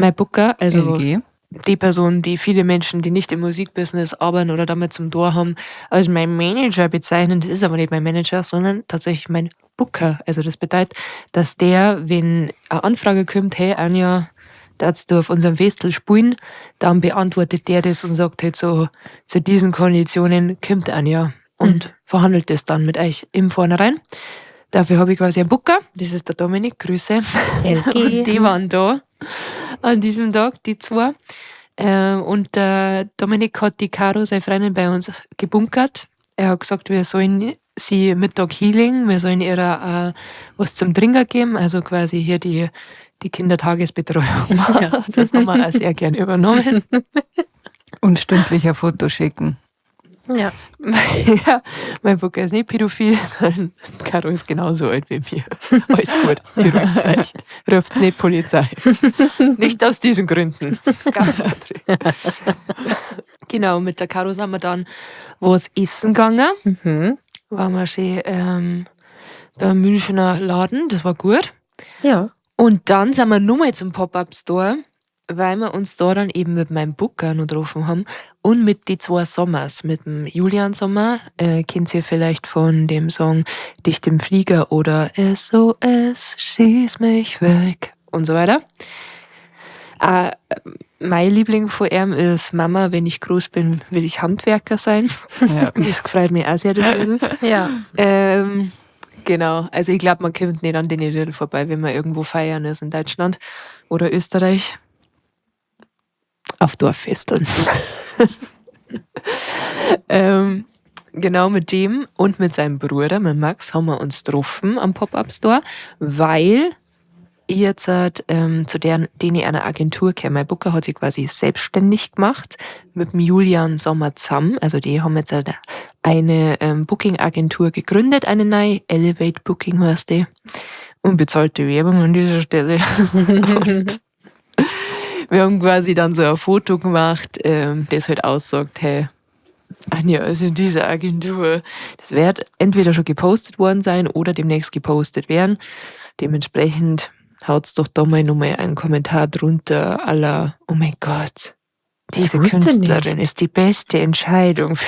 Mein Booker, also LG. die Person, die viele Menschen, die nicht im Musikbusiness arbeiten oder damit zum Tor haben, als mein Manager bezeichnen. Das ist aber nicht mein Manager, sondern tatsächlich mein Booker. Also das bedeutet, dass der, wenn eine Anfrage kommt, hey Anja, darfst du auf unserem Festel spielen, dann beantwortet der das und sagt halt so, zu diesen Konditionen kommt Anja und verhandelt das dann mit euch im Vornherein. Dafür habe ich quasi einen Booker, das ist der Dominik, Grüße. LG. Und die waren da an diesem Tag, die zwei. Und der Dominik hat die Caro, seine Freundin, bei uns gebunkert. Er hat gesagt, wir sollen sie Mittag healing, wir sollen ihr was zum Trinken geben, also quasi hier die Kindertagesbetreuung. Ja. Das haben wir auch sehr gern übernommen. Und stündlich ein Foto schicken. Ja. Ja, mein Booker ist nicht pädophil, sondern Caro ist genauso alt wie mir. Alles gut, beruhigt euch. Ruft's nicht Polizei. Nicht aus diesen Gründen. Genau, mit der Caro sind wir dann was essen gegangen. Mhm. Waren wir schön beim Münchner Laden, das war gut. Ja. Und dann sind wir nochmal zum Pop-Up-Store, weil wir uns da dann eben mit meinem Booker noch getroffen haben und mit die zwei Sommers, mit dem Julian Sommer, kennt ihr vielleicht von dem Song Dicht im Flieger oder SOS, schieß mich weg und so weiter. Mein Liebling von ihm ist Mama, wenn ich groß bin, will ich Handwerker sein. Ja. Das freut mich auch sehr, das Lied. Ja. Genau, also ich glaube, man kommt nicht an den Lidl vorbei, wenn man irgendwo feiern ist in Deutschland oder Österreich. Auf Dorffesteln. Genau, mit dem und mit seinem Bruder, mit Max, haben wir uns getroffen am Pop-Up-Store, weil ich jetzt zu denen ich einer Agentur kenne. Mein Booker hat sich quasi selbstständig gemacht mit dem Julian Sommer zusammen. Also die haben jetzt eine Booking-Agentur gegründet, eine neue, Elevate Booking heißt die. Unbezahlte Werbung an dieser Stelle. Und Wir haben quasi dann so ein Foto gemacht, das halt aussagt, hey, Anja ist in dieser Agentur. Das wird entweder schon gepostet worden sein oder demnächst gepostet werden. Dementsprechend haut's doch da mal nochmal einen Kommentar drunter aller, oh mein Gott, diese wusste Künstlerin ist die beste Entscheidung.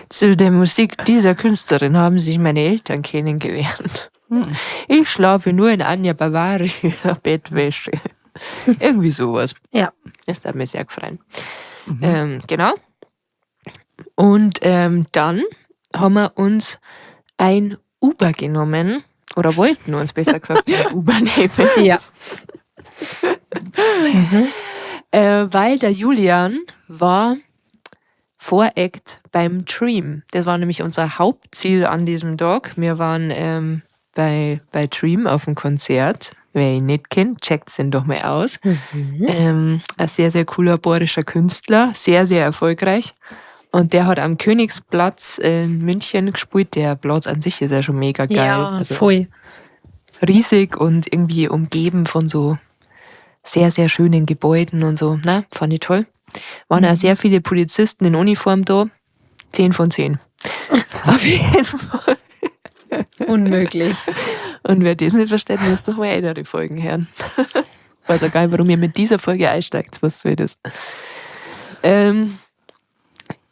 Zu der Musik dieser Künstlerin haben sich meine Eltern kennengelernt. Ich schlafe nur in Anja Bavaria Bettwäsche. Irgendwie sowas. Ja. Das hat mir sehr gefallen. Genau. Und dann haben wir uns ein Uber genommen. Oder wollten uns besser gesagt ein Uber nehmen. Ja. Weil der Julian war Voract beim Tream. Das war nämlich unser Hauptziel an diesem Tag. Wir waren bei Tream auf dem Konzert. Wer ihn nicht kennt, checkt's ihn doch mal aus. Ein sehr, sehr cooler bayerischer Künstler, sehr, sehr erfolgreich. Und der hat am Königsplatz in München gespielt. Der Platz an sich ist ja schon mega geil. Ja, also voll. Riesig und irgendwie umgeben von so sehr, sehr schönen Gebäuden und so. Na, fand ich toll. Waren auch sehr viele Polizisten in Uniform da. 10 von 10. Auf jeden Fall. Unmöglich. Und wer das nicht versteht, muss doch mal ältere Folgen hören. Weiß auch gar nicht, warum ihr mit dieser Folge einsteigt. Was soll das?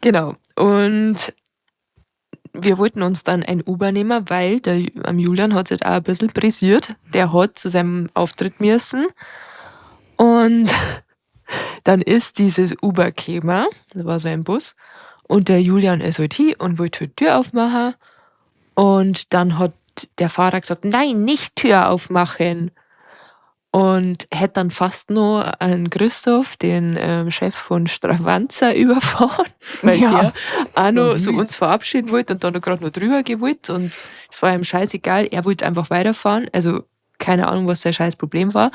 Genau. Und wir wollten uns dann ein Uber nehmen, weil der am Julian hat sich halt auch ein bisschen pressiert. Der hat zu seinem Auftritt müssen. Und dann ist dieses Uber gekommen, das war so ein Bus, und der Julian ist halt hin und wollte die Tür aufmachen. Und dann hat der Fahrer gesagt, nein, nicht Tür aufmachen. Und hätte dann fast noch einen Christoph, den Chef von Stravanzer, überfahren, weil der auch noch so uns verabschieden wollte und dann noch gerade noch drüber gewollt. Und es war ihm scheißegal, er wollte einfach weiterfahren. Also keine Ahnung, was sein scheiß Problem war.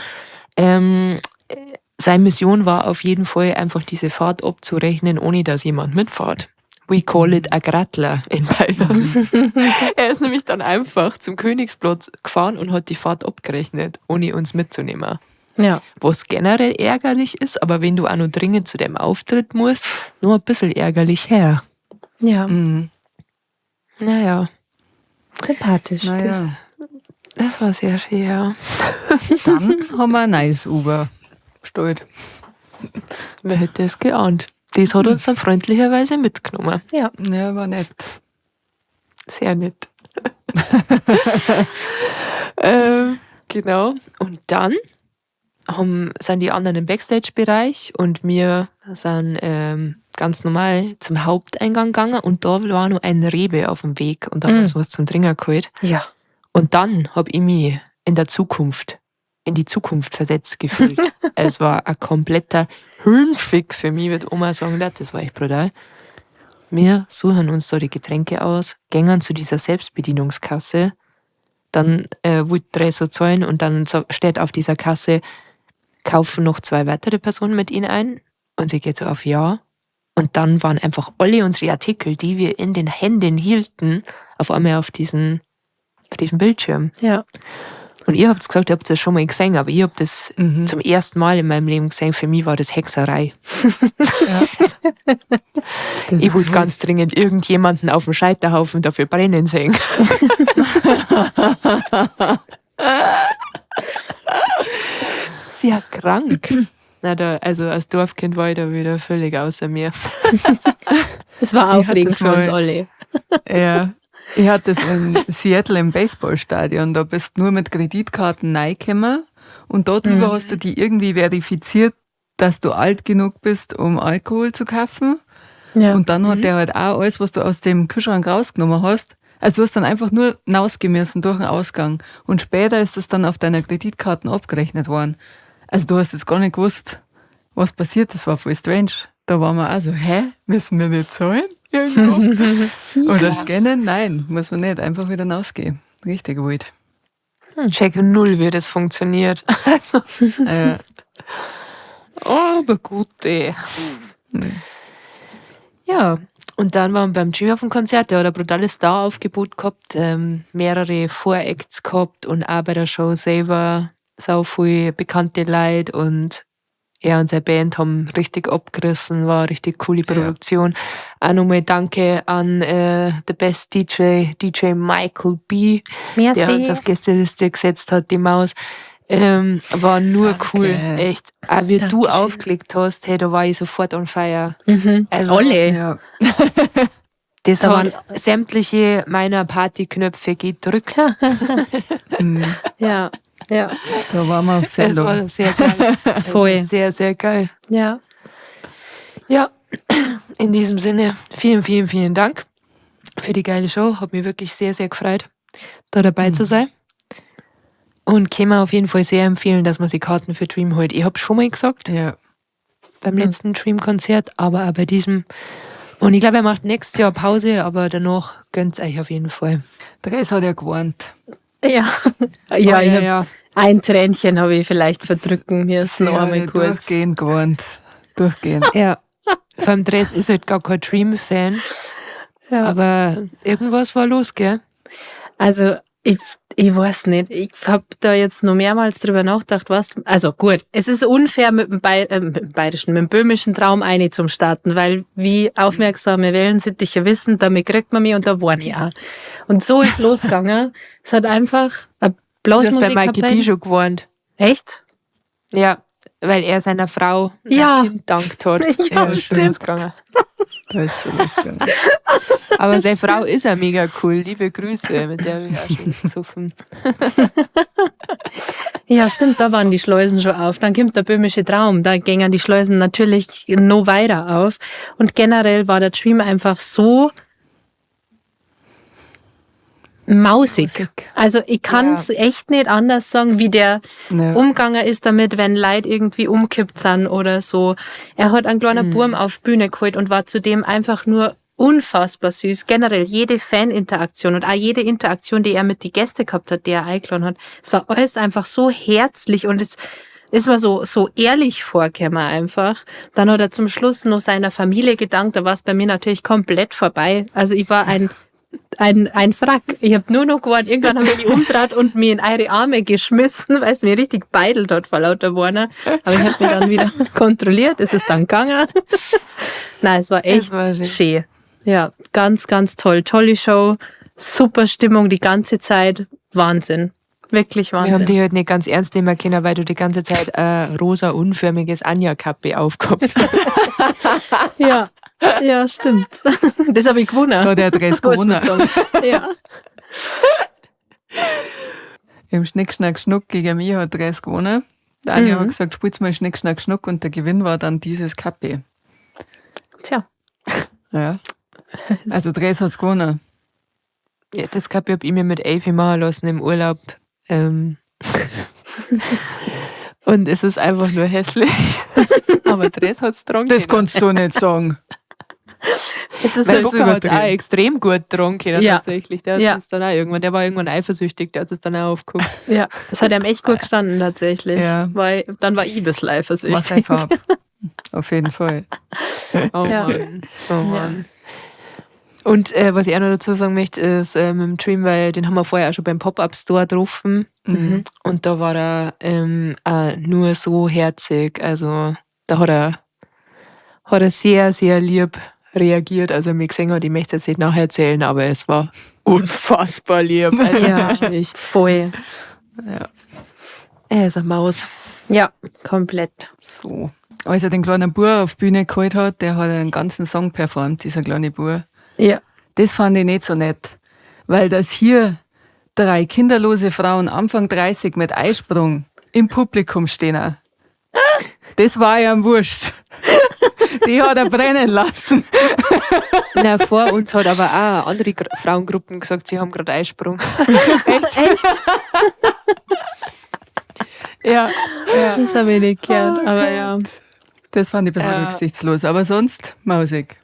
Seine Mission war auf jeden Fall einfach diese Fahrt abzurechnen, ohne dass jemand mitfährt. We call it a Grattler in Bayern. Er ist nämlich dann einfach zum Königsplatz gefahren und hat die Fahrt abgerechnet, ohne uns mitzunehmen. Ja. Was generell ärgerlich ist, aber wenn du auch noch dringend zu dem Auftritt musst, nur ein bisschen ärgerlich her. Ja. Mhm. Naja. Sympathisch. Naja. Das war sehr schön, ja. Dann haben wir ein neues Uber bestellt. Wer hätte es geahnt? Das hat uns dann freundlicherweise mitgenommen. Ja. Ja, war nett. Sehr nett. Genau. Und dann sind die anderen im Backstage-Bereich und wir sind ganz normal zum Haupteingang gegangen und da war noch ein Rewe auf dem Weg und da haben wir uns was zum Trinken geholt. Ja. Und dann hab ich mich in die Zukunft versetzt gefühlt. Es war ein kompletter Hirnfick für mich, wird Oma sagen, das war echt brutal. Wir suchen uns da die Getränke aus, gängen zu dieser Selbstbedienungskasse, dann wollte drei so zahlen und dann steht auf dieser Kasse, kaufen noch 2 weitere Personen mit ihnen ein und sie geht so auf Ja. Und dann waren einfach alle unsere Artikel, die wir in den Händen hielten, auf einmal auf diesem Bildschirm. Ja. Und ihr habt gesagt, ihr habt das schon mal gesehen, aber ich hab das zum ersten Mal in meinem Leben gesehen. Für mich war das Hexerei. Ja. Das Ich wollte ganz dringend irgendjemanden auf dem Scheiterhaufen dafür brennen sehen. Sehr krank. Na, da, also als Dorfkind war ich da wieder völlig außer mir. Es war aufregend für uns alle. Ja. Ich hatte das in Seattle im Baseballstadion, da bist du nur mit Kreditkarten reingekommen und darüber hast du die irgendwie verifiziert, dass du alt genug bist, um Alkohol zu kaufen. Ja. Und dann hat der halt auch alles, was du aus dem Kühlschrank rausgenommen hast, also du hast dann einfach nur rausgemessen durch den Ausgang. Und später ist das dann auf deiner Kreditkarte abgerechnet worden. Also du hast jetzt gar nicht gewusst, was passiert, das war voll strange. Da waren wir auch so, hä, müssen wir nicht zahlen? Irgendwo? Oder scannen? Nein, muss man nicht. Einfach wieder rausgehen. Richtig wild. Check null, wie das funktioniert. Also. Aber gut, ey. Ja, und dann waren wir beim Jimmy auf dem Konzert. Der hat ein brutales Star-Aufgebot gehabt, mehrere Voracts gehabt und auch bei der Show selber Sau viel bekannte Leute und er und seine Band haben richtig abgerissen, war richtig coole Produktion. Auch nochmal Danke an the best DJ, DJ Michael B., der uns Merci. auf Gästeliste gesetzt hat, die Maus. War nur Danke. cool, echt. Auch wie du Dankeschön. aufgelegt hast, hey, da war ich sofort on fire. Also, Alle. Ja. Das Da hat sämtliche meiner Partyknöpfe gedrückt. Ja, ja, Da waren wir auf Das Sendung. war sehr geil. Das Voll. war sehr, sehr geil. ja. Ja, in diesem Sinne, vielen, vielen, vielen Dank für die geile Show. Hat mich wirklich sehr, sehr gefreut, da dabei zu sein. Und kann mir auf jeden Fall sehr empfehlen, dass man sich Karten für Dream holt. Ich habe schon mal gesagt, beim letzten Dream-Konzert, aber auch bei diesem. Und ich glaube, er macht nächstes Jahr Pause, aber danach gönnt's euch auf jeden Fall. Dres hat ja gewarnt. Ja, ja, Oh, ich ja, hab, ja. Ein Tränchen habe ich vielleicht verdrücken müssen, Sie noch hat einmal ja kurz. durchgehend gewarnt. Durchgehend. Ja. Vor allem Dres ist halt gar kein Dream-Fan, Ja. aber irgendwas war los, gell? Also, ich weiß nicht. Ich habe da jetzt noch mehrmals drüber nachgedacht, was. Also gut, es ist unfair, mit dem, mit dem bayerischen, mit dem böhmischen Traum eine zum Starten, weil wie aufmerksame Wellensittiche wissen, damit kriegt man mich und da war ich auch. Und so ist losgegangen. Es hat einfach eine Du hast bei Michael Blasmusikkapelle. B. schon gewarnt. Echt? Ja, weil er seiner Frau Ja. sein Kind dankt hat. Ja, Da ist schon stimmt. losgegangen. Da ist schon losgegangen. Aber seine Frau ist ja mega cool. Liebe Grüße, mit der habe ich auch schon gesoffen. Ja, stimmt, da waren die Schleusen schon auf. Dann kommt der böhmische Traum. Da gingen die Schleusen natürlich noch weiter auf. Und generell war der Dream einfach so mausig. Mausig. Also ich kann es echt nicht anders sagen, wie der Ja. umgegangen ist damit, wenn Leute irgendwie umkippt sind oder so. Er hat einen kleinen Burm auf Bühne geholt und war zudem einfach nur unfassbar süß. Generell jede Faninteraktion und auch jede Interaktion, die er mit die Gäste gehabt hat, die er eingeladen hat. Es war alles einfach so herzlich und es ist mir so ehrlich vorgekommen einfach. Dann hat er zum Schluss noch seiner Familie gedankt. Da war es bei mir natürlich komplett vorbei. Also ich war ein Frack. Ich hab nur noch gewarnt. Irgendwann habe ich mich umgedreht und mir in eure Arme geschmissen, weil es mir richtig beidelt hat vor lauter Warner. Aber ich hab mich dann wieder kontrolliert. Es ist dann gegangen. Nein, es war echt Es war schön. schön. Ja, ganz, ganz toll. Tolle Show. Super Stimmung die ganze Zeit. Wahnsinn. Wirklich Wir haben Wahnsinn. dich halt nicht ganz ernst nehmen können, weil du die ganze Zeit rosa, unförmiges Anja-Kappe aufgehabt hast. Ja, ja, stimmt. Das habe ich gewonnen. So hat der Dress Muss man gewonnen. sagen. Ja. Im Schnick, Schnack, Schnuck gegen mich hat Dress gewonnen. Der Anja hat gesagt, spiel's mal Schnick, Schnack, Schnuck und der Gewinn war dann dieses Kappe. Tja. Ja. Also Dress hat's gewonnen. Ja, das Kappe hab ich mir mit Elfi machen lassen im Urlaub. Und es ist einfach nur hässlich. Aber Dress hat's getrunken. Das kannst du nicht sagen. Es ist Weil halt, Luca hat's auch übertrieben. extrem gut getrunken, Ja. tatsächlich. Der hat Ja. es dann auch irgendwann, der war irgendwann eifersüchtig, der hat es dann auch aufgeguckt. ja, das hat ihm echt gut gestanden tatsächlich. Ja. Weil dann war ich ein bisschen War eifersüchtig. seine Farbe. Auf jeden Fall. Oh Ja. Mann. Oh Mann. Und was ich auch noch dazu sagen möchte, ist mit dem Dream, weil den haben wir vorher auch schon beim Pop-Up-Store getroffen. Und da war er auch nur so herzig. Also da hat er sehr, sehr lieb reagiert. Also er mich gesehen hat, ich möchte es jetzt nicht nacherzählen, aber es war unfassbar lieb. Also Ja. wirklich. Voll. Er ist eine Maus. Ja, komplett. So. Als er den kleinen Bub auf die Bühne geholt hat, der hat einen ganzen Song performt, dieser kleine Bub. Ja. Das fand ich nicht so nett, weil das hier 3 kinderlose Frauen Anfang 30 mit Eisprung im Publikum stehen. Das war ja wurscht. Die hat er brennen lassen. Na, vor uns hat aber auch andere Frauengruppen gesagt, sie haben gerade Eisprung. Echt? Echt? Ja. Ja. Das habe ich nicht gehört. Oh aber Gott. ja, Das fand ich ein bisschen Ja. rücksichtslos, aber sonst mausig.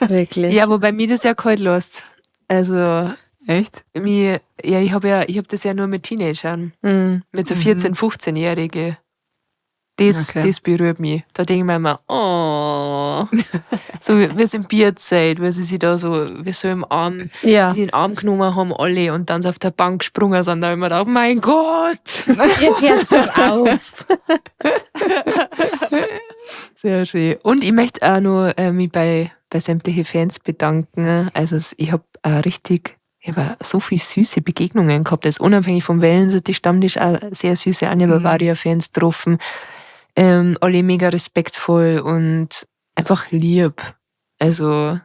wirklich. Ja, wobei mir das ja kalt lässt. Also, Echt? mir, ja, ich habe das ja nur mit Teenagern. Mhm. Mit so 14-, 15-Jährige. Das, Okay. das berührt mich. Da denke ich mir immer, oh. So, wir sind Bierzeit, weil sie sich da so, wie so im Arm, Ja. sie in den Arm genommen haben alle und dann so auf der Bank gesprungen sind, da hab ich mir gedacht, oh mein Gott. Jetzt hört's doch auf. Sehr schön. Und ich möchte auch noch mich bei sämtlichen Fans bedanken. Also ich habe richtig, ich habe so viele süße Begegnungen gehabt. Also unabhängig vom Wellensittich Stammtisch auch sehr süße Anja Bavaria-Fans getroffen. Alle mega respektvoll und einfach lieb. Also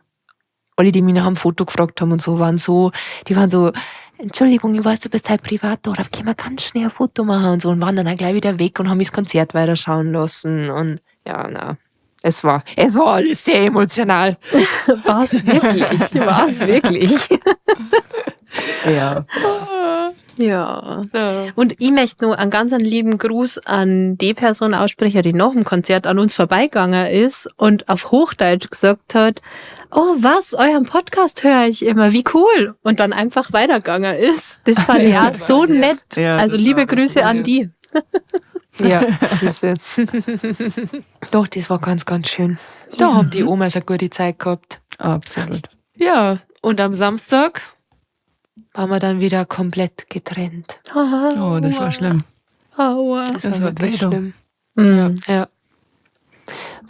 alle, die mich nach einem Foto gefragt haben und so, die waren so, Entschuldigung, ich weiß, du bist halt privat da, aber können wir ganz schnell ein Foto machen und so und waren dann auch gleich wieder weg und haben mich das Konzert weiterschauen lassen und ja, na, es war alles sehr emotional. War's wirklich? War's wirklich? Ja. Ja. Und ich möchte nur einen ganz lieben Gruß an die Person aussprechen, die nach dem Konzert an uns vorbeigegangen ist und auf Hochdeutsch gesagt hat, oh was, euren Podcast höre ich immer, wie cool. Und dann einfach weitergegangen ist. Das fand ich auch so nett. Ja, Also das liebe war Grüße an die. Ja, Grüße. Doch, das war ganz, ganz schön. Da haben die Omas eine gute Zeit gehabt. Absolut. Ja, und am Samstag waren wir dann wieder komplett getrennt. Oh, das war schlimm. Aua. Das, Das war war wirklich weh, du. schlimm. Mhm. Ja.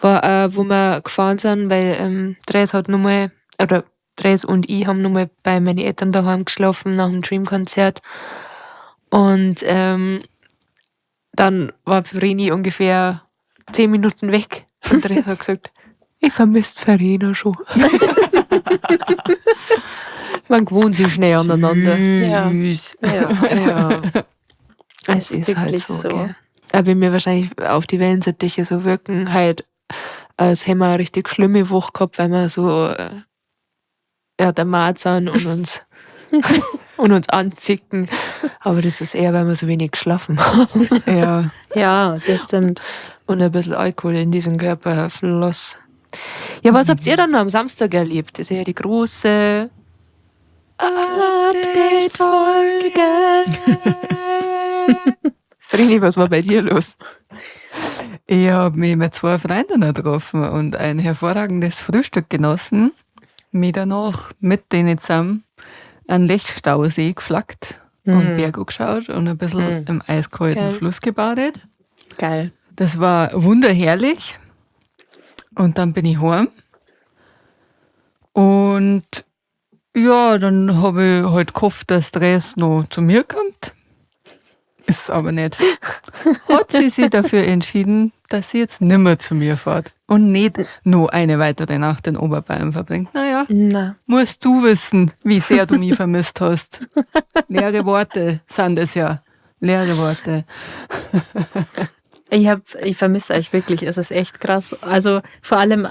War, wo wir gefahren sind, weil Dres hat nochmal, oder Dres und ich haben nochmal bei meinen Eltern daheim geschlafen nach dem Dream-Konzert. Und dann war Vreni ungefähr 10 Minuten weg. Und Dres hat gesagt, ich vermisse Verena schon. Man gewohnt sich schnell aneinander. Ja. Süß. Ja. Ja. Es Ist ist halt wirklich so, so. Gell. Aber wenn wir wahrscheinlich auf die Wellensittiche so wirken, halt, als hätten wir eine richtig schlimme Woche gehabt, weil wir so ja, der Mat sind und uns, und uns anzicken. Aber das ist eher, weil wir so wenig geschlafen haben Ja. Ja, das stimmt. und ein bisschen Alkohol in diesen Körper floss. Ja, was habt ihr dann noch am Samstag erlebt? Das ist ja die große Update-Folge. Vreni, was war bei dir los? Ich habe mich mit 2 Freundinnen getroffen und ein hervorragendes Frühstück genossen. Mich danach mit denen zusammen an Lechstausee geflaggt und Berg angeschaut und ein bisschen im eiskalten Geil. Fluss gebadet. Geil. Das war wunderherrlich. Und dann bin ich heim. Und ja, dann habe ich halt gehofft, dass Dres noch zu mir kommt. Ist aber nicht. Hat sie sich dafür entschieden, dass sie jetzt nimmer zu mir fährt und nicht noch eine weitere Nacht in Oberbayern verbringt. Naja, Na. musst du wissen, wie sehr du mich vermisst hast. Leere Worte sind es ja. Leere Worte. Ich vermisse euch wirklich. Es ist echt krass. Also vor allem,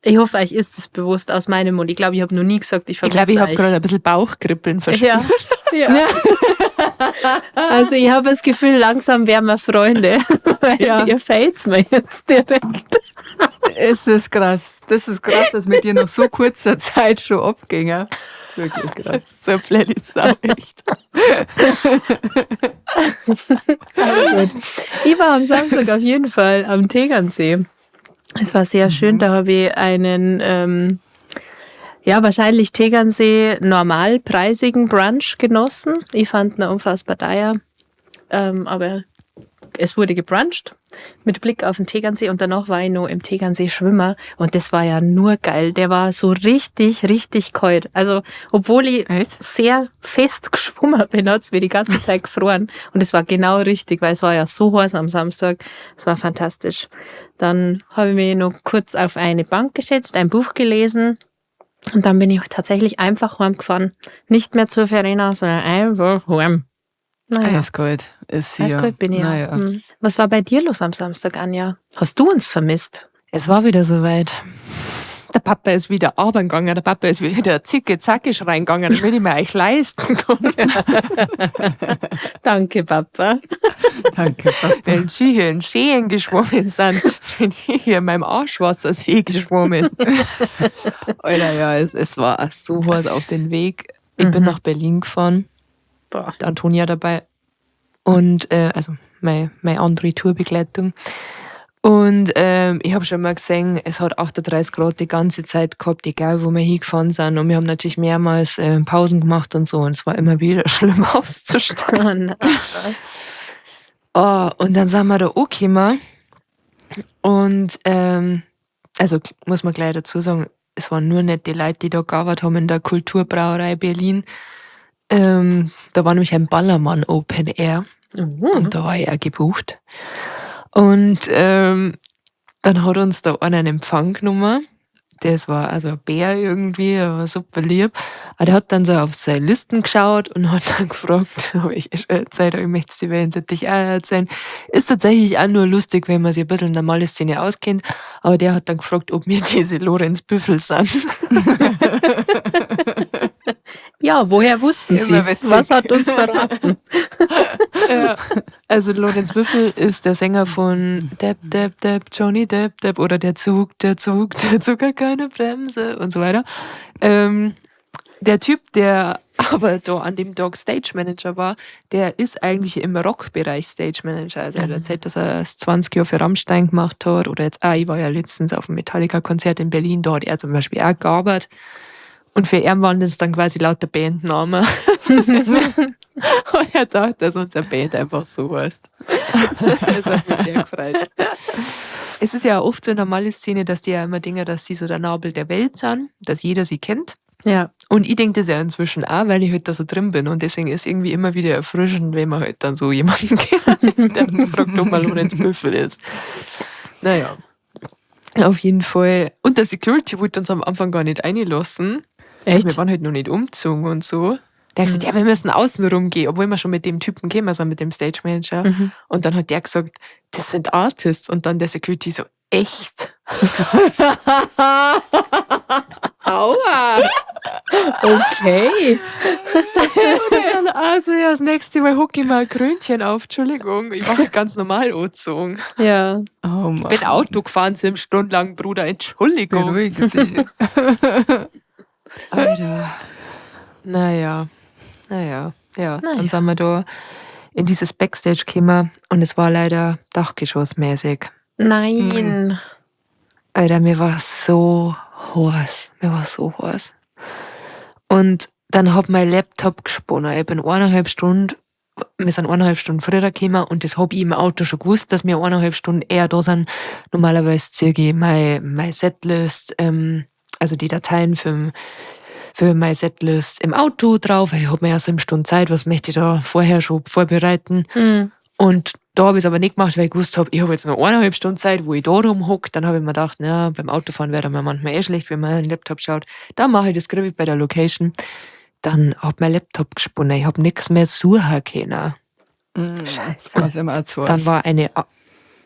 ich hoffe, euch ist es bewusst aus meinem Mund. Ich glaube, ich habe noch nie gesagt, ich Ich vermisse glaube, ich habe euch. gerade ein bisschen Bauchkribbeln verspürt. Ja. Ja. Also ich habe das Gefühl, langsam werden wir Freunde. Weil Ja. ihr fällt's mir jetzt direkt. Es ist krass. Das ist krass, dass mit dir noch so kurzer Zeit schon abging. Wirklich krass. Das ist so eine blöde Sau, echt. Aber gut. Ich war am Samstag auf jeden Fall am Tegernsee. Es war sehr schön, da habe ich einen, ja, wahrscheinlich Tegernsee normalpreisigen Brunch genossen. Ich fand ihn unfassbar teuer, aber es wurde gebruncht mit Blick auf den Tegernsee und danach war ich noch im Tegernsee Schwimmer und das war ja nur geil. Der war so richtig, richtig kalt. Also, obwohl ich Echt? sehr fest geschwommen bin, hat's mir die ganze Zeit gefroren und es war genau richtig, weil es war ja so heiß am Samstag. Es war fantastisch. Dann habe ich mich noch kurz auf eine Bank gesetzt, ein Buch gelesen und dann bin ich tatsächlich einfach heimgefahren. Nicht mehr zur Verena, sondern einfach heim. Naja. Eiskalt ist sie. Eiskalt bin ich ja. Naja. Hm. Was war bei dir los am Samstag, Anja? Hast du uns vermisst? Es war wieder soweit. Der Papa ist wieder arbeiten gegangen, der Papa ist wieder zicke zackisch reingegangen, damit ich mir euch leisten kann. Danke, Papa. Danke, Papa. Wenn sie hier in Seen geschwommen sind, bin ich hier in meinem Arschwassersee geschwommen. Alter, ja, es war so heiß auf den Weg. Ich bin nach Berlin gefahren. Boah. Die Antonia dabei. Und also meine andere Tourbegleitung. Und ich habe schon mal gesehen, es hat 38 Grad die ganze Zeit gehabt, egal wo wir hingefahren sind. Und wir haben natürlich mehrmals Pausen gemacht und so. Und es war immer wieder schlimm auszusteigen. Oh nein. Oh, und dann sind wir da angekommen. Und also muss man gleich dazu sagen, es waren nur nicht die Leute, die da gearbeitet haben in der Kulturbrauerei Berlin. Da war nämlich ein Ballermann Open Air. Und da war ich auch gebucht. Und dann hat uns da einer einen Empfang genommen. Das war also ein Bär irgendwie, aber super lieb. Aber der hat dann so auf seine Listen geschaut und hat dann gefragt, ob ich schon erzählt habe, ich möchte die Wellensittich auch erzählen. Ist tatsächlich auch nur lustig, wenn man sich ein bisschen in der Malle-Szene auskennt. Aber der hat dann gefragt, ob wir diese Lorenz Büffel sind. Ja, woher wussten Immer sie's? witzig. Was hat uns verraten? Ja. Also Lorenz Büffel ist der Sänger von Depp, Depp, Depp, Johnny Depp, Depp oder der Zug, der Zug, der Zug hat keine Bremse und so weiter. Der Typ, der aber da an dem Tag Stage Manager war, der ist eigentlich im Rockbereich Stage Manager. Also er hat erzählt, dass er es 20 Jahre für Rammstein gemacht hat oder jetzt, ich war ja letztens auf dem Metallica-Konzert in Berlin, da hat er zum Beispiel auch gearbeitet. Und für ihn waren das dann quasi lauter Bandnamen. Und er dachte, dass unsere Band einfach so heißt. Das hat mich sehr gefreut. Es ist ja oft so in der Malle-Szene, dass die ja immer denken, dass sie so der Nabel der Welt sind, dass jeder sie kennt. Ja. Und ich denke das ja inzwischen auch, weil ich halt da so drin bin. Und deswegen ist irgendwie immer wieder erfrischend, wenn man halt dann so jemanden kennt, der fragt, ob man Lorenz Büffel ist. Naja. Auf jeden Fall. Und der Security wollte uns am Anfang gar nicht reinlassen. Echt? Wir waren halt noch nicht umgezogen und so. Der hat gesagt, ja, wir müssen außen rumgehen, obwohl wir schon mit dem Typen gekommen sind, mit dem Stage Manager. Und dann hat der gesagt, das sind Artists. Und dann der Security so, echt? Aua! Okay. Und dann, also ja, das nächste Mal hucke ich mal ein Krönchen auf, Entschuldigung. Ich mache ganz normal angezogen. Ja. Oh Mann. Bin Auto gefahren, 7 Stunden lang, Bruder, Entschuldigung. Beruhige dich. Alter. Naja. Naja. Ja, Naja. dann sind wir da in dieses Backstage gekommen und es war leider dachgeschossmäßig. Nein. Alter, mir war so heiß. Mir war so heiß. Und dann hat mein Laptop gesponnen. Ich bin 1,5 Stunden, wir sind 1,5 Stunden früher gekommen und das hab ich im Auto schon gewusst, dass wir 1,5 Stunden eher da sind. Normalerweise ziehe ich meine Setlist, also die Dateien für meine Setlist im Auto drauf. Ich hab mir ja 7 Stunden Zeit, was möchte ich da vorher schon vorbereiten? Und da habe ich es aber nicht gemacht, weil ich gewusst hab, ich hab jetzt noch 1,5 Stunden Zeit, wo ich da rumhock. Dann hab ich mir gedacht, na, beim Autofahren wäre mir manchmal eh schlecht, wenn man einen Laptop schaut. Dann mache ich das Griff bei der Location. Dann hat mein Laptop gesponnen. Ich hab nix mehr suchen können. Scheiße. Was immer auch zu Dann heiß. war eine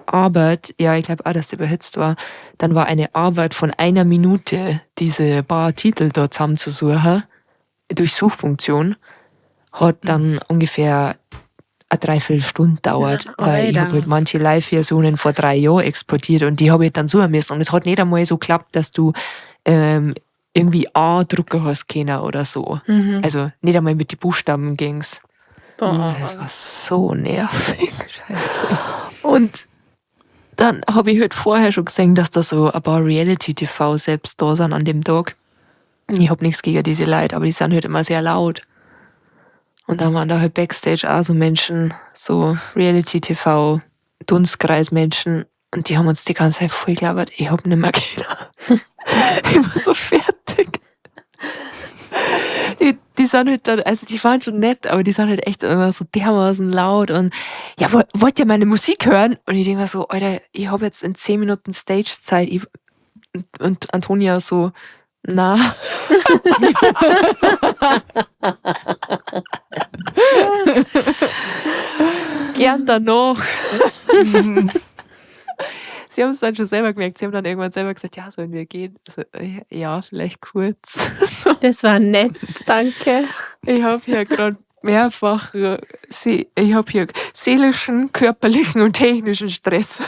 Arbeit, ja, ich glaub auch, dass die überhitzt war, dann war eine Arbeit von 1 Minute, diese paar Titel da zusammenzusuchen, durch Suchfunktion, hat dann ungefähr eine Dreiviertelstunde dauert, Ja, weil ich Alter. hab halt manche Live-Versionen vor 3 Jahren exportiert und die hab ich dann suchen müssen. Und es hat nicht einmal so geklappt, dass du irgendwie A drucken hast können oder so. Also nicht einmal mit den Buchstaben ging's. Boah. Das war so nervig. Scheiße. Und dann hab ich halt vorher schon gesehen, dass da so ein paar Reality-T V selbst da sind an dem Tag. Ich hab nichts gegen diese Leute, aber die sind halt immer sehr laut. Und dann waren da halt Backstage auch so Menschen, so Reality-T V, Dunstkreis-Menschen. Und die haben uns die ganze Zeit voll gelabert. Ich hab nimmer können. Ich war so fertig. Die sind halt dann, also die waren schon nett, aber die sind halt echt immer so dermaßen laut und ja, wollt ihr meine Musik hören? Und ich denk mir so, Alter, ich hab jetzt in 10 Minuten Stage-Zeit. Und Antonia so, na. Gern danach. Sie haben es dann schon selber gemerkt. Sie haben dann irgendwann selber gesagt, ja, sollen wir gehen? Also, ja, vielleicht kurz. So. Das war nett, danke. Ich hab hier grad mehrfach ich hab hier seelischen, körperlichen und technischen Stress.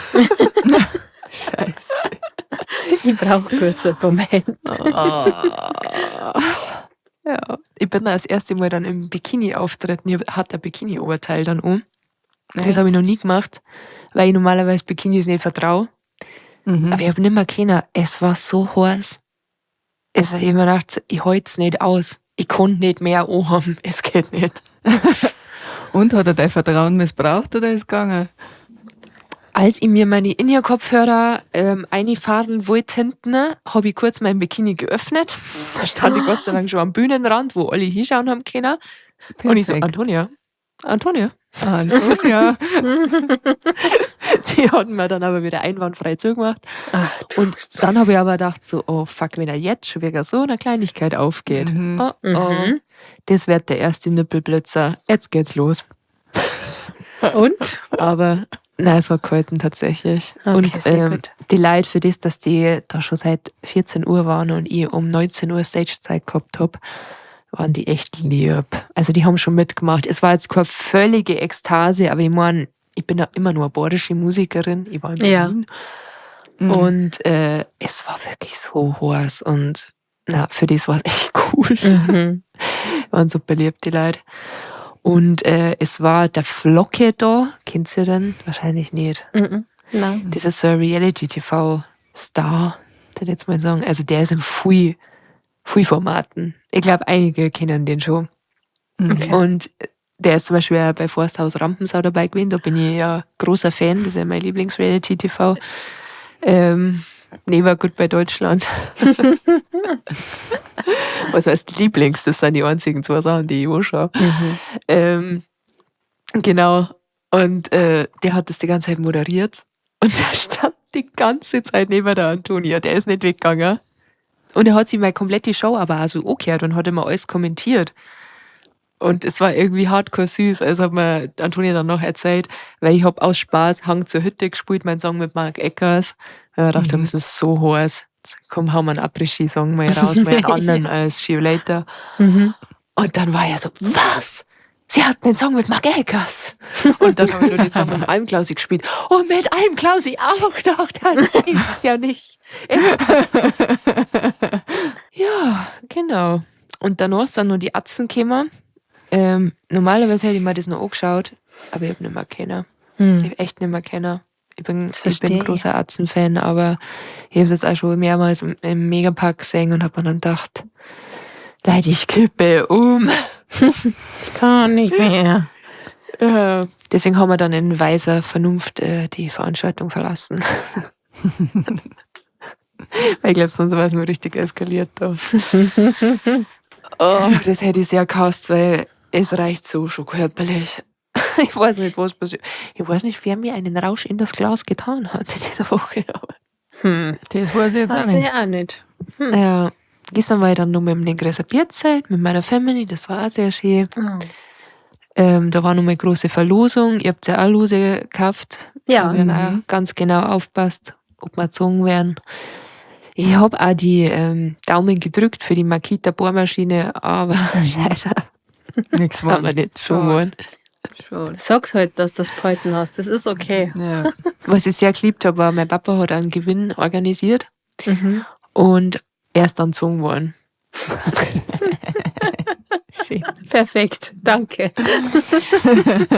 Scheiße. Ich brauch kurz einen Moment. Ah. Ja, ich bin da das erste Mal dann im Bikini auftreten. Ich hatte ein Bikini-Oberteil dann um. Das hab ich noch nie gemacht, weil ich normalerweise Bikinis nicht vertraue. Aber ich hab nimmer können. Es war so heiß. Also ich hab mir gedacht, ich halt's nicht aus. Ich konnte nicht mehr anhaben. Es geht nicht. Und hat er dein Vertrauen missbraucht oder ist gegangen? Als ich mir meine In-Ear-Kopfhörer einfahren wollte hinten, habe ich kurz mein Bikini geöffnet. Da stand ich Gott sei Dank schon am Bühnenrand, wo alle hinschauen haben können. Und ich so, Perfekt. Antonia, Antonia. Antonia. Die hat mir dann aber wieder einwandfrei zugemacht. Ach, du. Und dann habe ich aber gedacht so, oh fuck, wenn er jetzt schon wegen so einer Kleinigkeit aufgeht. Oh, oh, das wird der erste Nippelblitzer. Jetzt geht's los. Und? Aber nein, es hat gehalten tatsächlich. Okay, Und sehr gut. die Leute für das, dass die da schon seit 14 Uhr waren und ich um 19 Uhr Stage-Zeit gehabt hab, waren die echt lieb. Also die haben schon mitgemacht. Es war jetzt keine völlige Ekstase, aber ich meine, ich bin ja immer nur eine bayerische Musikerin. Ich war in Ja. Berlin. Und es war wirklich so heiß und na, für das war es echt cool. Waren super lieb, die Leute. Und es war der Flocke da. Kennt ihr den? Wahrscheinlich nicht. Mhm. Nein. Das ist so ein Reality-TV-Star, würde ich jetzt mal sagen. Also der ist in viel, viel Formaten. Ich glaube, einige kennen den schon. Okay. Und der ist zum Beispiel auch bei Forsthaus Rampensau dabei gewesen. Da bin ich ja großer Fan. Das ist ja mein Lieblings-Reality-TV. Never gut bei Deutschland. Was heißt Lieblings? Das sind die einzigen zwei Sachen, die ich anschaue. Genau. Und der hat das die ganze Zeit moderiert. Und der stand die ganze Zeit neben der Antonia. Der ist nicht weggegangen. Und er hat sich meine komplette Show aber auch so angehört und hat immer alles kommentiert. Und es war irgendwie hardcore süß. Also hat mir Antonia dann noch erzählt, weil ich hab aus Spaß Hang zur Hütte gespielt, meinen Song mit Marc Eckers. Weil ich dachte, das ist so heiß. Jetzt komm, hau mal einen Après-Ski-Song mal raus, mal einen anderen als See You Later. Und dann war er so, was? Sie hatten den Song mit Marc Eckers. Und dann haben wir nur den Song mit Almklausi gespielt. Und mit Almklausi auch noch. Das gibt's ja nicht. Ja, genau. Und danach sind nur die Atzen gekommen. Normalerweise hätte ich mir das noch angeschaut, aber ich hab nicht mehr kennen. Ich hab echt nicht mehr kennen. Ich bin verstehe ich. großer Atzen-Fan, aber ich hab's jetzt auch schon mehrmals im Megapark gesehen und hab mir dann gedacht, Leute, ich kippe um. Ich kann nicht mehr. Deswegen haben wir dann in weiser Vernunft die Veranstaltung verlassen. Weil ich glaube, sonst war es nur richtig eskaliert da. Oh, das hätte ich sehr gehasst, weil es reicht so schon körperlich. Ich weiß nicht, was passiert. Ich weiß nicht, wer mir einen Rausch in das Glas getan hat in dieser Woche. Aber Das weiß ich jetzt auch Weiß nicht. ich auch nicht. ja, gestern war ich dann nur mit dem Gräser Bierzeit, mit meiner Family, das war auch sehr schön. Da war noch mal große Verlosung. Ihr habt ja auch Lose gekauft. Ja. Da hab ich dann auch ganz genau aufpasst, ob wir gezogen werden. Ich hab auch die Daumen gedrückt für die Makita Bohrmaschine, aber leider Nichts haben wir nicht gezogen worden. Schon. Sag's halt, dass du das behalten hast. Das ist okay. Ja. Was ich sehr geliebt habe, war, mein Papa hat einen Gewinn organisiert und er ist dann gezogen worden. Schön. Perfekt. Danke.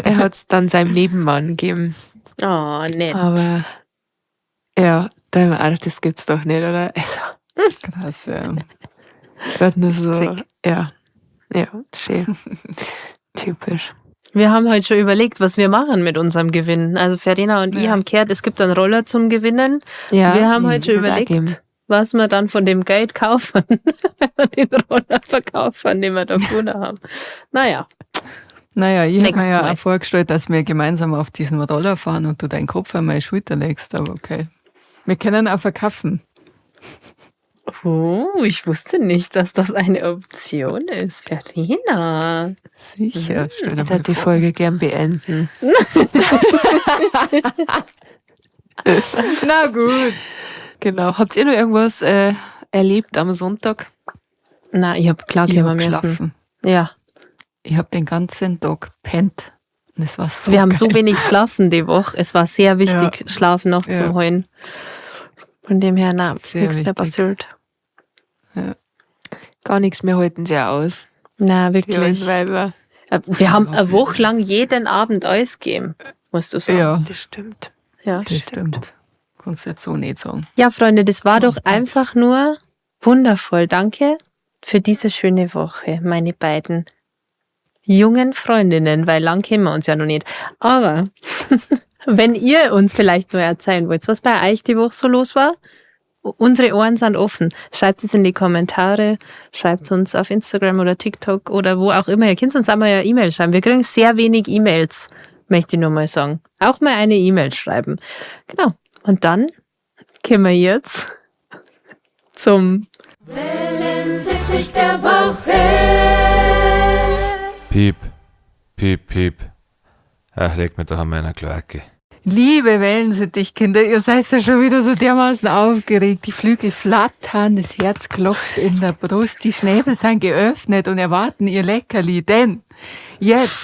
Er hat's dann seinem Nebenmann gegeben. Oh, nett. Aber ja, da hab ich mir auch gedacht, das gibt's doch nicht, oder? Also, Krass, ja. gerade nur so, Witzig. ja. Ja, schön. Typisch. Wir haben heute schon überlegt, was wir machen mit unserem Gewinn. Also Verena und ich haben gehört, es gibt einen Roller zum Gewinnen. Ja, wir haben heute das schon hat's auch überlegt, gegeben. was wir dann von dem Geld kaufen, wenn wir den Roller verkaufen, den wir da gewonnen haben. Naja, Naja, ich habe Nächstes mir ja Mal. auch vorgestellt, dass wir gemeinsam auf diesen Roller fahren und du deinen Kopf an meine Schulter legst, aber okay. Wir können auch verkaufen. oh, ich wusste nicht, dass das eine Option ist. Verena. Sicher. Stell dir Jetzt mal hat die vor. Folge gern beenden. Na gut. Genau. Habt ihr noch irgendwas erlebt am Sonntag? Na, ich habe klar Ich hab kommen müssen. geschlafen. Ja, Ich habe den ganzen Tag gepennt. Und es war so wir haben geil. so wenig geschlafen die Woche. Es war sehr wichtig, Schlaf noch Ja. zum Holen. Von dem her, na, ist Sehr nichts mehr wichtig. passiert. Gar nichts mehr halten sie ja aus. Na, Die wirklich. alten Weiber. Wir haben eine Woche lang jeden Abend alles gegeben, musst du sagen. Ja, Das stimmt. Ja. das stimmt. Kannst du jetzt so nicht sagen. Ja, Freunde, das war doch einfach nur wundervoll. Danke für diese schöne Woche, meine beiden jungen Freundinnen, weil lang kennen wir uns ja noch nicht. Aber wenn ihr uns vielleicht nur erzählen wollt, was bei euch die Woche so los war, unsere Ohren sind offen. Schreibt es in die Kommentare, schreibt uns auf Instagram oder TikTok oder wo auch immer. Ihr könnt uns auch mal eine E-Mail schreiben. Wir kriegen sehr wenig E-Mails, möchte ich nur mal sagen. Auch mal eine E-Mail schreiben. Genau. Und dann kommen wir jetzt zum Wellensittich der Woche. Piep, piep, piep. Ach, leg mir doch an meiner Kloake. Liebe Wellensittich-Kinder, ihr seid ja schon wieder so dermaßen aufgeregt. Die Flügel flattern, das Herz klopft in der Brust, die Schnäbel sind geöffnet und erwarten ihr Leckerli. Denn jetzt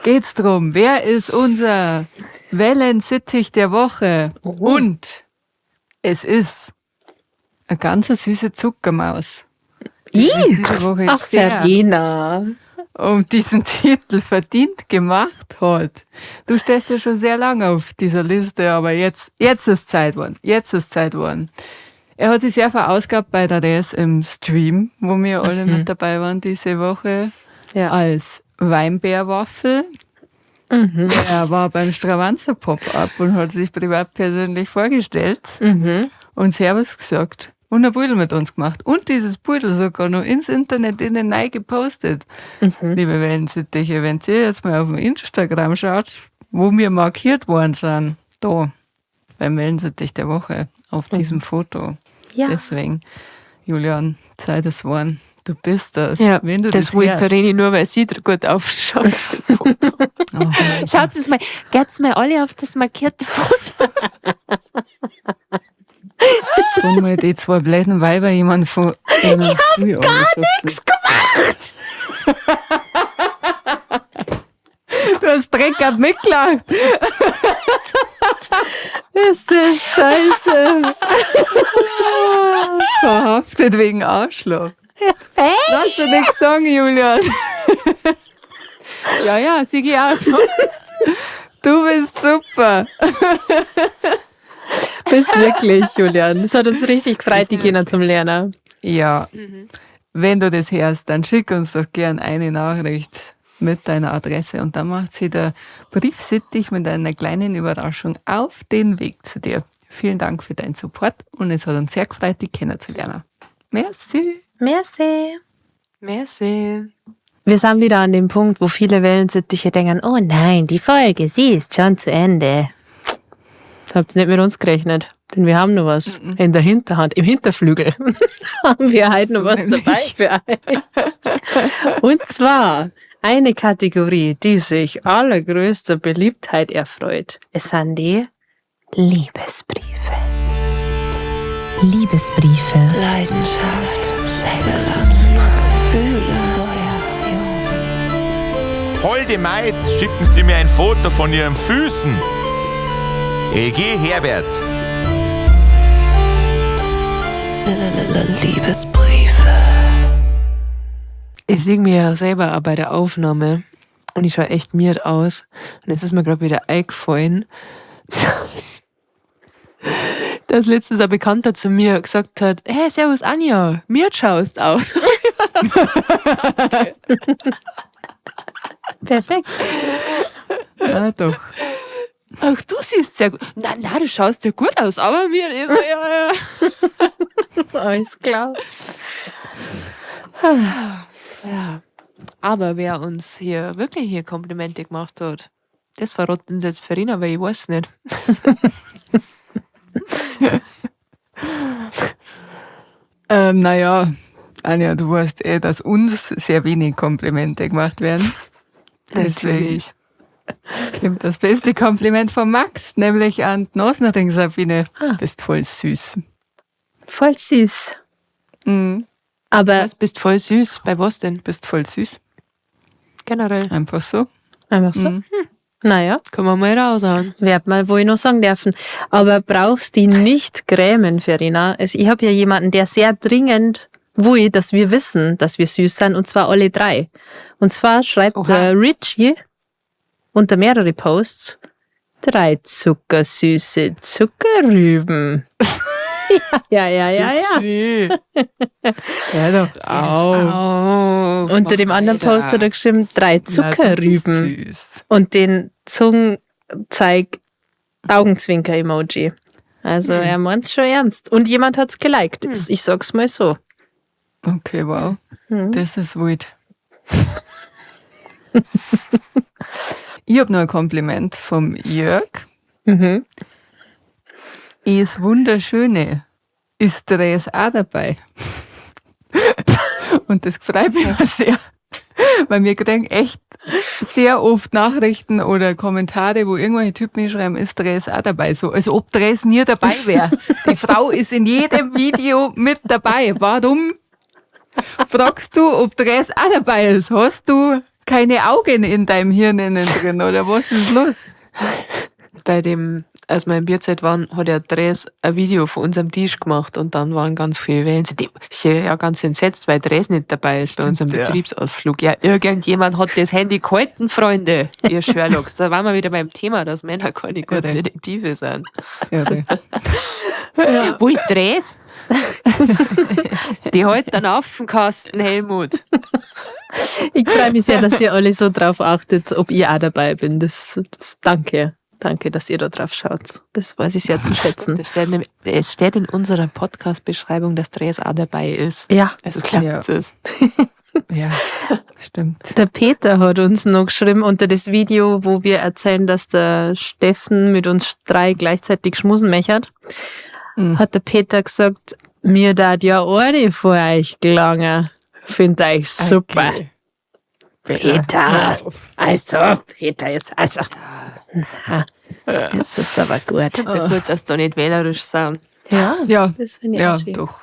geht's drum, wer ist unser Wellensittich der Woche? Und es ist eine ganz süße Zuckermaus. Die sich diese Woche Ach, sehr Verena. um diesen Titel verdient gemacht hat. Du stehst ja schon sehr lange auf dieser Liste, aber jetzt ist Zeit geworden. Jetzt ist Zeit geworden. Er hat sich sehr verausgabt bei der Res im Stream, wo wir alle mit dabei waren diese Woche, Ja. als Weinbärwaffel. Er war beim Stravanzer Pop-Up und hat sich privat persönlich vorgestellt und Servus gesagt und ein Pudel mit uns gemacht und dieses Pudel sogar noch ins Internet in den Nei gepostet. Liebe Wellensittiche, wenn ihr jetzt mal auf dem Instagram schaut, wo wir markiert worden sind, da, beim Wellensittich der Woche, auf diesem Foto. Ja. Deswegen, Julian, Zeit ist geworden. Du bist das. Ja, wenn du das das wollte hörst. Vereni nur, weil sie gut aufschaut. auf dem Foto. Oh, Schaut es mal, geht's mal alle auf das markierte Foto. Komm mal die zwei blöden Weiber jemand von Ich hab gar nichts gemacht! Du hast direkt grad mitgelacht. Ist das scheiße. Verhaftet wegen Arschloch. Lass dir nichts sagen, Julian. Ja, ja, sie geht aus. Du bist super. Bist wirklich, Julian. Es hat uns richtig gefreut, die Kinder zum Lernen. Ja. Wenn du das hörst, dann schick uns doch gern eine Nachricht mit deiner Adresse und dann macht sie der Briefsittich mit einer kleinen Überraschung auf den Weg zu dir. Vielen Dank für deinen Support und es hat uns sehr gefreut, dich kennenzulernen. Merci. Merci. Merci. Wir sind wieder an dem Punkt, wo viele Wellensittiche denken, oh nein, die Folge, sie ist schon zu Ende. Habt ihr nicht mit uns gerechnet, denn wir haben noch was in der Hinterhand, im Hinterflügel haben wir heute noch So was nämlich. dabei für euch. Und zwar eine Kategorie, die sich allergrößter Beliebtheit erfreut. Es sind die Liebesbriefe. Liebesbriefe. Leidenschaft, Sex, Gefühle, Holde Maid, schicken Sie mir ein Foto von Ihren Füßen. EG Herbert. Liebesbriefe. Ich sehe mir ja selber auch bei der Aufnahme und ich schaue echt miert aus. Und jetzt ist mir gerade wieder eingefallen, dass letztens ein Bekannter zu mir gesagt hat, hey, servus Anja, mir schaust aus. Perfekt. Ja, doch. Auch du siehst sehr gut. Na, na, du schaust ja gut aus, aber mir ist ja, ja. Alles klar. Ja. Aber wer uns hier wirklich hier Komplimente gemacht hat, das verrät uns jetzt Verena, weil ich weiß nicht. Naja, Anja, du weißt eh, dass uns sehr wenig Komplimente gemacht werden. Deswegen Natürlich. kommt das beste Kompliment von Max, nämlich an die Nosnering Sabine. Bist voll süß. Voll süß. Mhm. Aber Was, bist voll süß. Bei was denn? Bist voll süß. Generell. Einfach so. einfach so. Naja. Können wir mal raushauen. Werd mal wohl noch sagen dürfen. Aber brauchst die nicht grämen, Verena. Also ich habe ja jemanden, der sehr dringend will, dass wir wissen, dass wir süß sind, und zwar alle drei. Und zwar schreibt Oha. Richie unter mehrere Posts, Drei zuckersüße Zuckerrüben. Ja, ja, ja, ja. Schön. Hör doch auf. Auf, Unter dem mach anderen weiter. Post hat er geschrieben, drei Na, du bist Zuckerrüben. süß. Und den Zungenzeig Augenzwinker-Emoji. Also er meint's schon ernst. Und jemand hat's geliked. Ich sag's mal so. Okay, wow. Das ist wild. Ich habe noch ein Kompliment vom Jörg. Es wunderschöne. Ist Dres auch dabei? Und das freut mich immer sehr, weil wir kriegen echt sehr oft Nachrichten oder Kommentare, wo irgendwelche Typen schreiben, ist Dres auch dabei? So, als ob Dres nie dabei wäre. Die Frau ist in jedem Video mit dabei. Warum fragst du, ob Dres auch dabei ist? Hast du keine Augen in deinem Hirn innen drin oder was ist los? Bei dem, als wir im Bierzeit waren, hat der Dres ein Video von unserem Tisch gemacht und dann waren ganz viele Wellen. Ich ja ganz entsetzt, weil Dres nicht dabei ist bei unserem ja. Betriebsausflug. Ja, irgendjemand hat das Handy gehalten, Freunde, ihr Sherlocks. Da waren wir wieder beim Thema, dass Männer keine guten Ja, Detektive sind. Ja, Wo ist Dres? Die hält dann auf den Kasten, Helmut. Ich freue mich sehr, dass ihr alle so drauf achtet, ob ich auch dabei bin. Danke. Danke, dass ihr da drauf schaut. Das weiß ich sehr zu schätzen. Das steht nämlich, es steht in unserer Podcast-Beschreibung, dass Dres auch dabei ist. Ja. Also klappt Ja. es. ja, stimmt. Der Peter hat uns noch geschrieben unter das Video, wo wir erzählen, dass der Steffen mit uns drei gleichzeitig schmusen mechert, hat der Peter gesagt, mir dat ja eine vor euch gelangen. Find euch super. Okay. Peter, also, Peter, jetzt, also. Na, jetzt ist aber gut. So gut, dass da nicht wählerisch sind. Ja, Ja, das finde ich ja, auch schön. doch.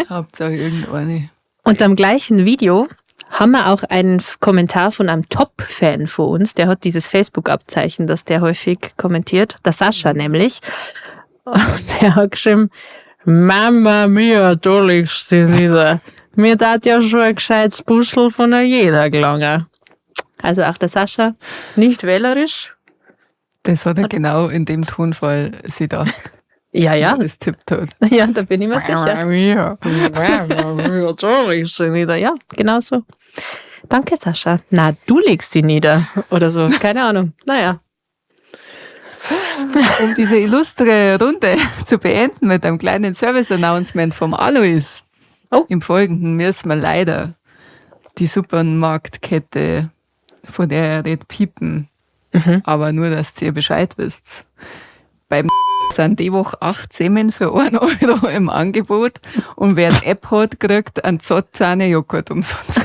Hauptsache irgendeine. Und am gleichen Video haben wir auch einen Kommentar von einem Top-Fan von uns. Der hat dieses Facebook-Abzeichen, das der häufig kommentiert. Der Sascha nämlich. Und der hat geschrieben, Mama mia, du legst sie nieder. Mir tat ja schon ein gescheites Buschel von einer jeder gelangen. Also auch der Sascha, nicht wählerisch. Das hat er genau in dem Tonfall sie gedacht. Ja, ja. Das tippt hat. Ja, da bin ich mir sicher. Ja. Du legst sie nieder. Ja, genau so. Danke, Sascha. Na, du legst sie nieder. Oder so. Keine Ahnung. Naja. Um diese illustre Runde zu beenden mit einem kleinen Service-Announcement vom Alois. Oh. Im Folgenden müssen wir leider die Supermarktkette, von der er redet, piepen. Aber nur, dass ihr Bescheid wisst. Beim sind die Woche 8 Semmeln für 1 Euro im Angebot und wer die App hat, kriegt einen Zott Sahne-Joghurt umsonst.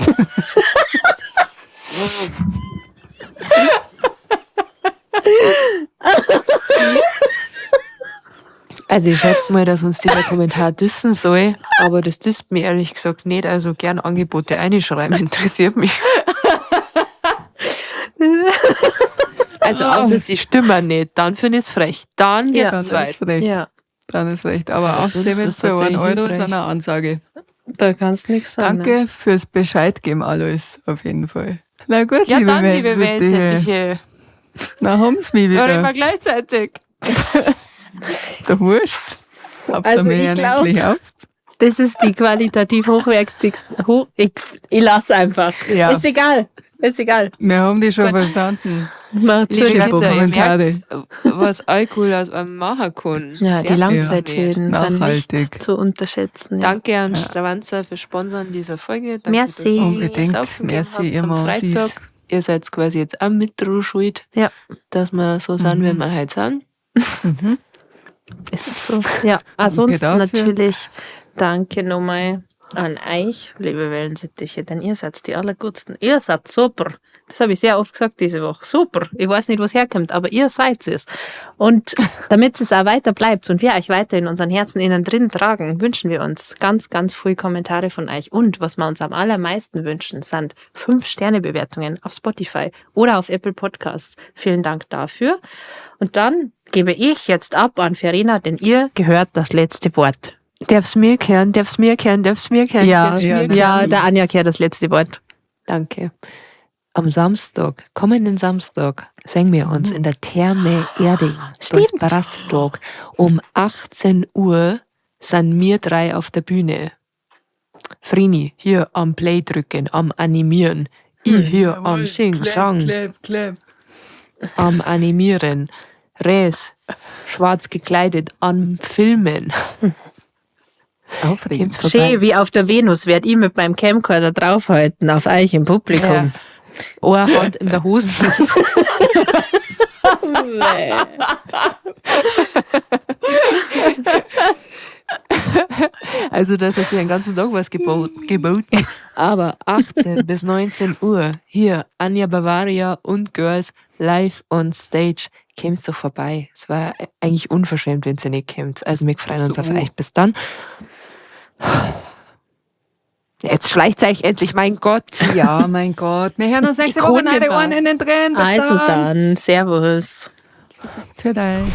Also ich schätze mal, dass uns dieser Kommentar dissen soll, aber das disst mir ehrlich gesagt nicht. Also gern Angebote einschreiben, interessiert mich. Also außer sie stimmen nicht, dann finde ich es frech. Dann Ja. geht's Dann zu weit. ist frech. Ja, Dann ist frech. Aber Ja, 8 sonst ist Semmeln das für 1 tatsächlich Euro ist frech. eine Ansage. da kannst du nichts sagen. ne? Danke fürs Bescheid geben, Alois, auf jeden Fall. Na gut, Ja, liebe dann, liebe Wellensittiche. Wellensittiche. Na, haben's mich Ja, immer wieder. gleichzeitig. Doch wurscht. Hauptsache, Also wir ich hören glaub- endlich auf. Das ist die qualitativ hochwertigste. Ich lass einfach. Ja. Ist egal. Ist egal. Wir haben die schon verstanden. Mach zu Liebe die Kinder, ihr Kommentare. merkt, was Alkohol aus einem machen kann. Ja, die Der's Langzeitschäden Ja. sind nicht Nachhaltig. zu unterschätzen. Ja. Danke an Stravanza für Sponsoren dieser Folge. Danke, Merci. dass ihr uns Unbedingt. aufgegeben Merci, habt am immer Freitag. süß. Ihr seid quasi jetzt auch mit dran schuld, Ja. dass wir so sind, wie wir heute sind. Es ist so. Ja, ansonsten dafür. natürlich danke nochmal an euch, liebe Wellensittiche, denn ihr seid die allergutsten. Ihr seid super. Das habe ich sehr oft gesagt diese Woche. Super. Ich weiß nicht, was herkommt, aber ihr seid es. Und damit es auch weiter bleibt und wir euch weiter in unseren Herzen innen drin tragen, wünschen wir uns ganz, ganz viele Kommentare von euch. Und was wir uns am allermeisten wünschen, sind 5-Sterne-Bewertungen auf Spotify oder auf Apple Podcasts. Vielen Dank dafür. Und dann gebe ich jetzt ab an Verena, denn ihr gehört das letzte Wort. Darf's mir kehren, darf's mir kehren, darf's mir kehren, Ja, darf's ja, mir kehren. ja, der Anja kehrt das letzte Wort. Danke. Am Samstag, kommenden Samstag, sehen wir uns in der Therme Erding. Stimmt. Brastog. Um 18 Uhr sind wir drei auf der Bühne. Frini, hier am Play drücken, am Animieren. Ich hier am Sing, Sang, Clap, clap. am Animieren. Res, schwarz gekleidet, am Filmen. Aufregend. Kommt's vorbei. Schön, wie auf der Venus werd ich mit meinem Camcorder draufhalten auf euch im Publikum. Ja. Eine Hand in der Hose. Also, das ist ja den ganzen Tag was geboten. Aber 18 bis 19 Uhr hier Anja Bavaria und Girls live on stage. Käm's doch vorbei. Es war eigentlich unverschämt, wenn ihr nicht kämt. Also, wir freuen uns So. auf euch. Bis dann. Jetzt schleicht euch endlich, mein Gott. Ja, mein Gott. Wir hören uns nächste Ich Woche. kann nicht Eure mehr. Ohren in den Tränen. Bis Also dann. dann, Servus. Für euch.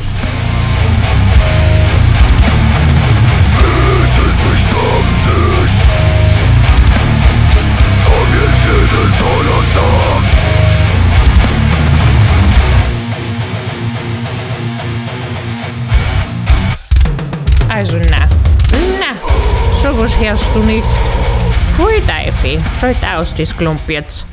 Also na, na, sowas hörst du nicht. Pfui Teufel, schalt aus das Klump jetzt.